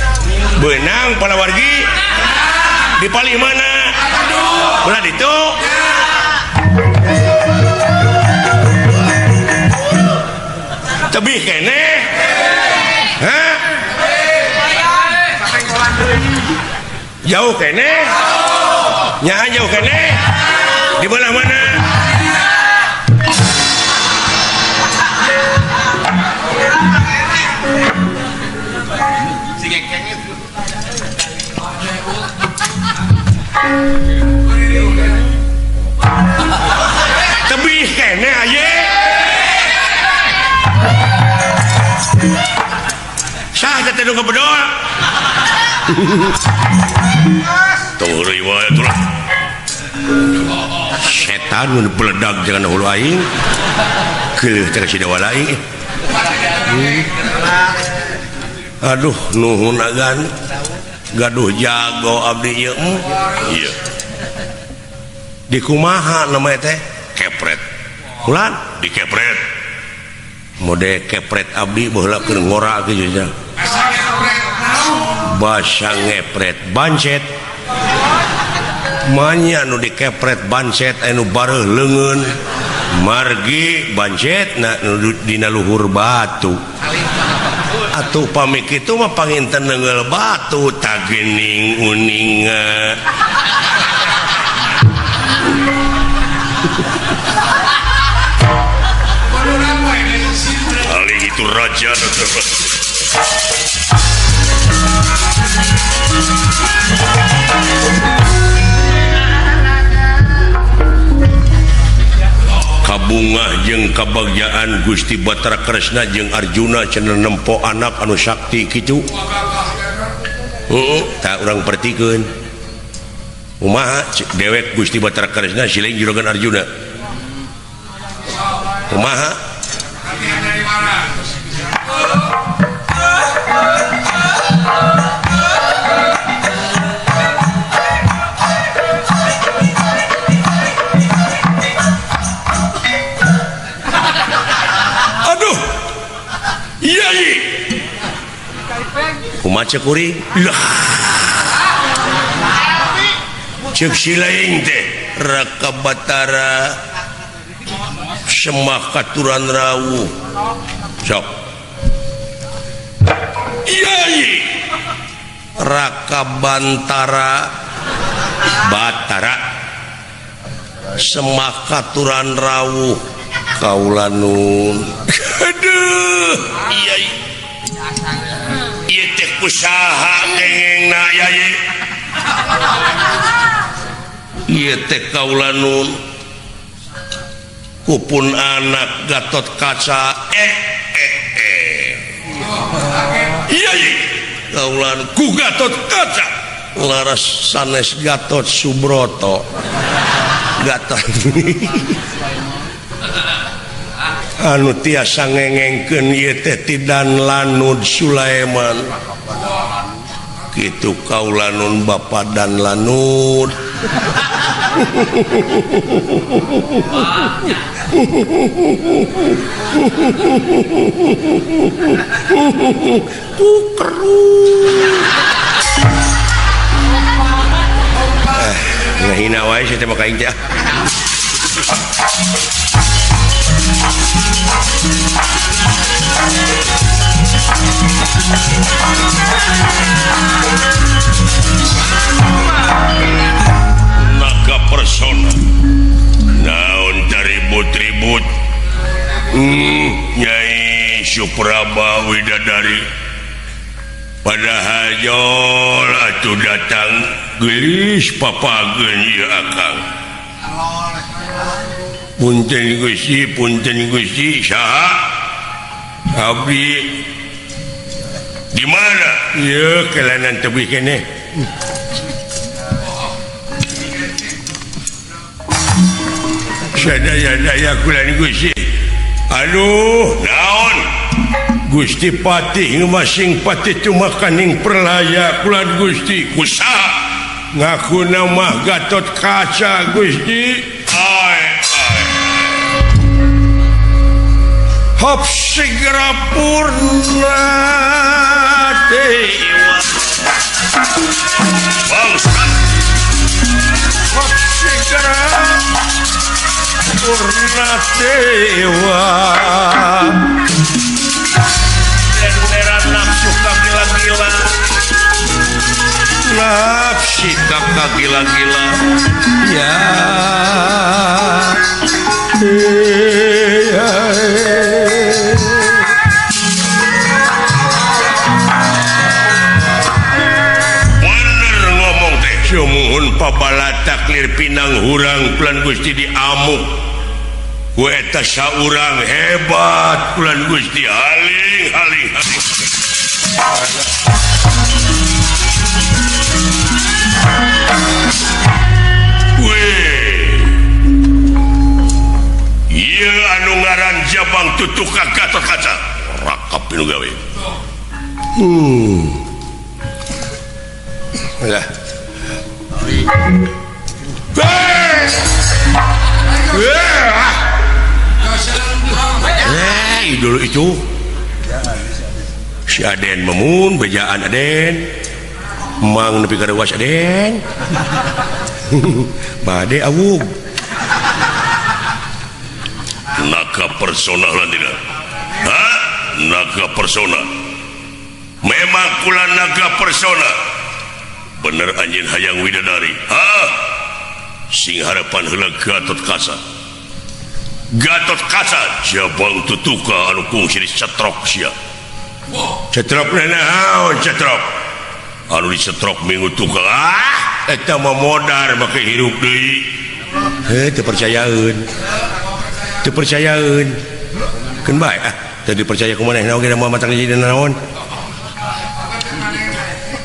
Benang para wargi. Di palih mana? Belah ditu. Tebih keneh. Hah? Jauh keneh. Nya jauh keneh. Di belah mana? Tebih keneh aye. Sah teh nu ngebedol. Tong heureuy wae atuh lah. Setan nu beledag jangan hulu aing. Keuleuh teh si dewa lain. Aduh nuhun agan. Gaduh jago abdi ieu. Ieu. Di kumaha namanya teh? Kepret. Ulan dikepret. Mode kepret abdi baheula keur ngora kieu nya. Basa ngepret bancet. Manya nu dikepret bancet anu bareuh leungeun. Margi bancet na nu dina luhur batu. Atuh pami kitu mah panginten neunggeul batu tagening uninga. Kali itu raja. Kabungah jeung kabagjaan Gusti Batara Kresna jeung Arjuna cenah nempo anak anu sakti kitu. Heeh, tah urang pertikeun. Kumaha dewek Gusti Batara Kresna siling juragan Arjuna. Kumaha? Aduh. Iya ieu. Kumaha ceuk kuring? Lah. Ceuk si lain teh Raka Batara Semah katuran rawuh. Sok. Iya ieu. Raka Bantara Batara Semah katuran rawuh kaula nun. Aduh, iya ieu. Ieu teh kusaha kengengna yai. Ieu teh kaula nun. Kupun anak Gatot Kaca Iya ieu. Kaula ku Gatot Kaca laras sanes Gatot Subroto. Gatot anu tiasa ngengengkeun ieu teh Tidan Lanud Sulaiman. Kitu kaula nun Bapa dan Lanud. Ngahina wae sia teh mah ka aing teh. Naga persona naon taribut-ribut. Nyai Supraba Widadari pada hajol atuh datang geulis papageun ieu akang. Punten Gusti, punten Gusti, saha? Abdi di mana? Ieu kelanan tebih keneh. Sadaya-daya kulan Gusti. Aduh, naon? Gusti Patih ngemasing patih cumakaning perlaya kulan Gusti. Kusaha? Ngaku nama Gatot Kaca Gusti. Ai ai. Hop segera purna dewa. Bangsat. Hop segera purna dewa. Nafsu gila-gila. Nafsu Si kakak gila-gila ya. Bener ngomong teh sumuhun pabala taklir pinang hurang kulan Gusti diamuk ku eta saurang hebat kulan Gusti haling haling haling. Weh, ieu anu ngaran Jabang Tutuka Gatotkaca rakap nu gawe. Lah. Dulu itu si Aden memun bejaan Aden mang nepi ka reuas Aden bade awug naga persona lan tidak ha naga persona memang kula naga persona bener anjeun hayang widadari ha sing harapan heula Gatotkaca Gatotkaca Jabang Tutuka anu kungsi dicetrok sia cetrok naon cetrok anu dicetrok minggu tukang ah eta mah modar make hirup deui heuh teu percayaeun teu percayaeun keun bae ah teu dipercaya ku manehna oge da moal matang jadi naon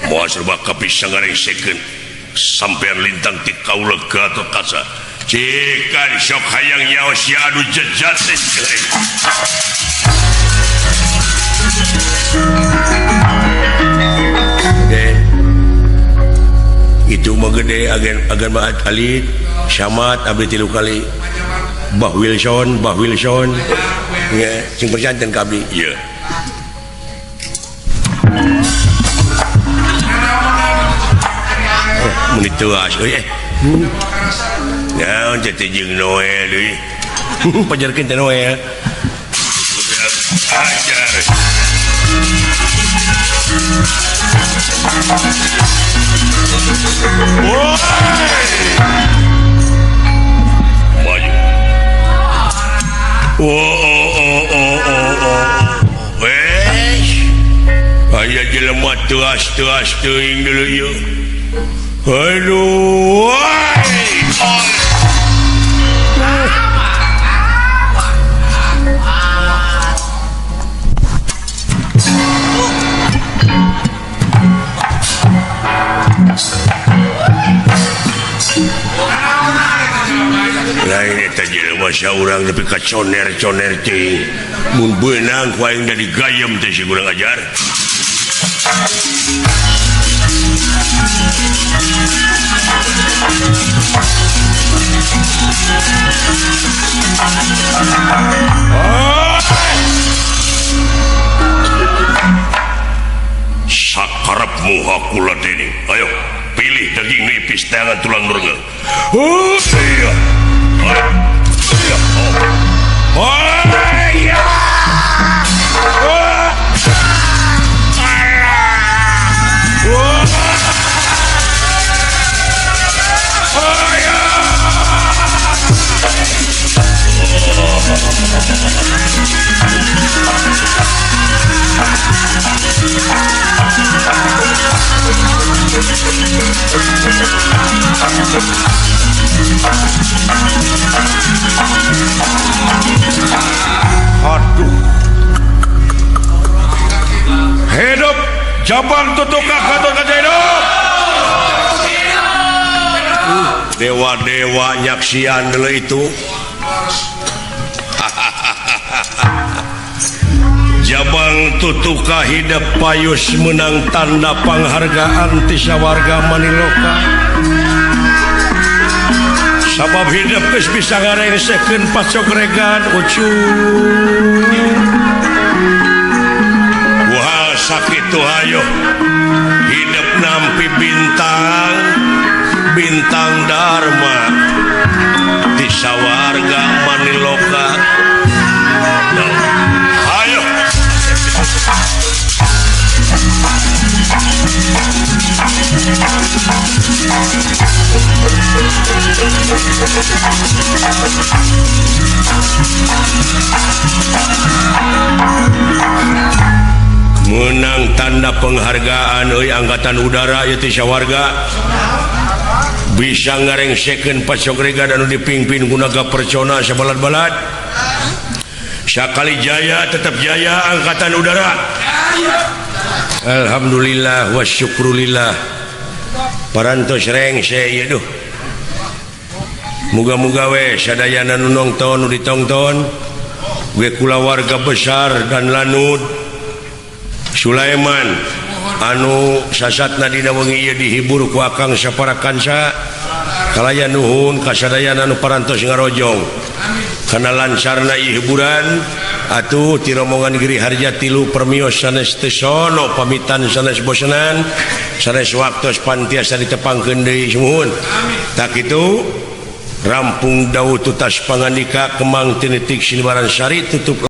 moal serba kapisa ngarengsekeun sampean lintang ti kaula Gatotkaca cikan sok hayang nyaos sia anu jejat teh. Itu mah gede agen maat alit syamat abdi tilu kali Bah Wilson ya sing perjanten ka abdi ieu mun dituas euy naon teh jeung Noel deui pajarkeun teh Noel ajar. Woi! Maju. Oh oh oh oh oh oh. Wes. Aya jelema teas-teas teuing deuleu ieu. Aduh. Lain eta jelema saurang nepi ka coner-coner teuing. Mun beunang ku aing da digayem teh si kurang ajar. Sakarep muha kula dening. Ayo pilih daging nipis tangan tulang nurga. Oh iya. Oh iya. Oh. Oh iya. Aduh. Hidup Jabang Tutuka Gatotkaca hidup. Dewa-dewa nyaksian dulu itu. Jabang Tutuka hidup payus menang tanda penghargaan ti sawarga Maniloka. Sabab hidup geus bisa ngarengsekeun pacogregan ucu. Wah sakitu hayo hidup nampi bintang bintang Dharma ti sawarga Maniloka. Ayo Menang tanda penghargaan euy Angkatan Udara ieu teh sawarga bisa ngarengsekeun pacogregan anu dipimpin ku Naga Percona sabalad-balad. Sakali jaya tetap jaya Angkatan Udara. Alhamdulillah wa syukrulillah. Parantos rengse ieu duh. Muga-muga we sadayana nu nongton nu ditongton we kulawarga besar dan Lanud Sulaiman anu sasatna dina wengi ieu dihibur ku Akang sapara kanca kalayan nuhun kasadayana anu parantos ngarojong kana lancarna ieu hiburan. Atuh ti rombongan Giri Harja 3 permios sanes teu sono pamitan sanes bosenan sanes waktos pantiasa ditepangkeun deui sumuhun. Tak kitu rampung dawuh tutas pangandika kemang tinitik sinibaran sari tutup.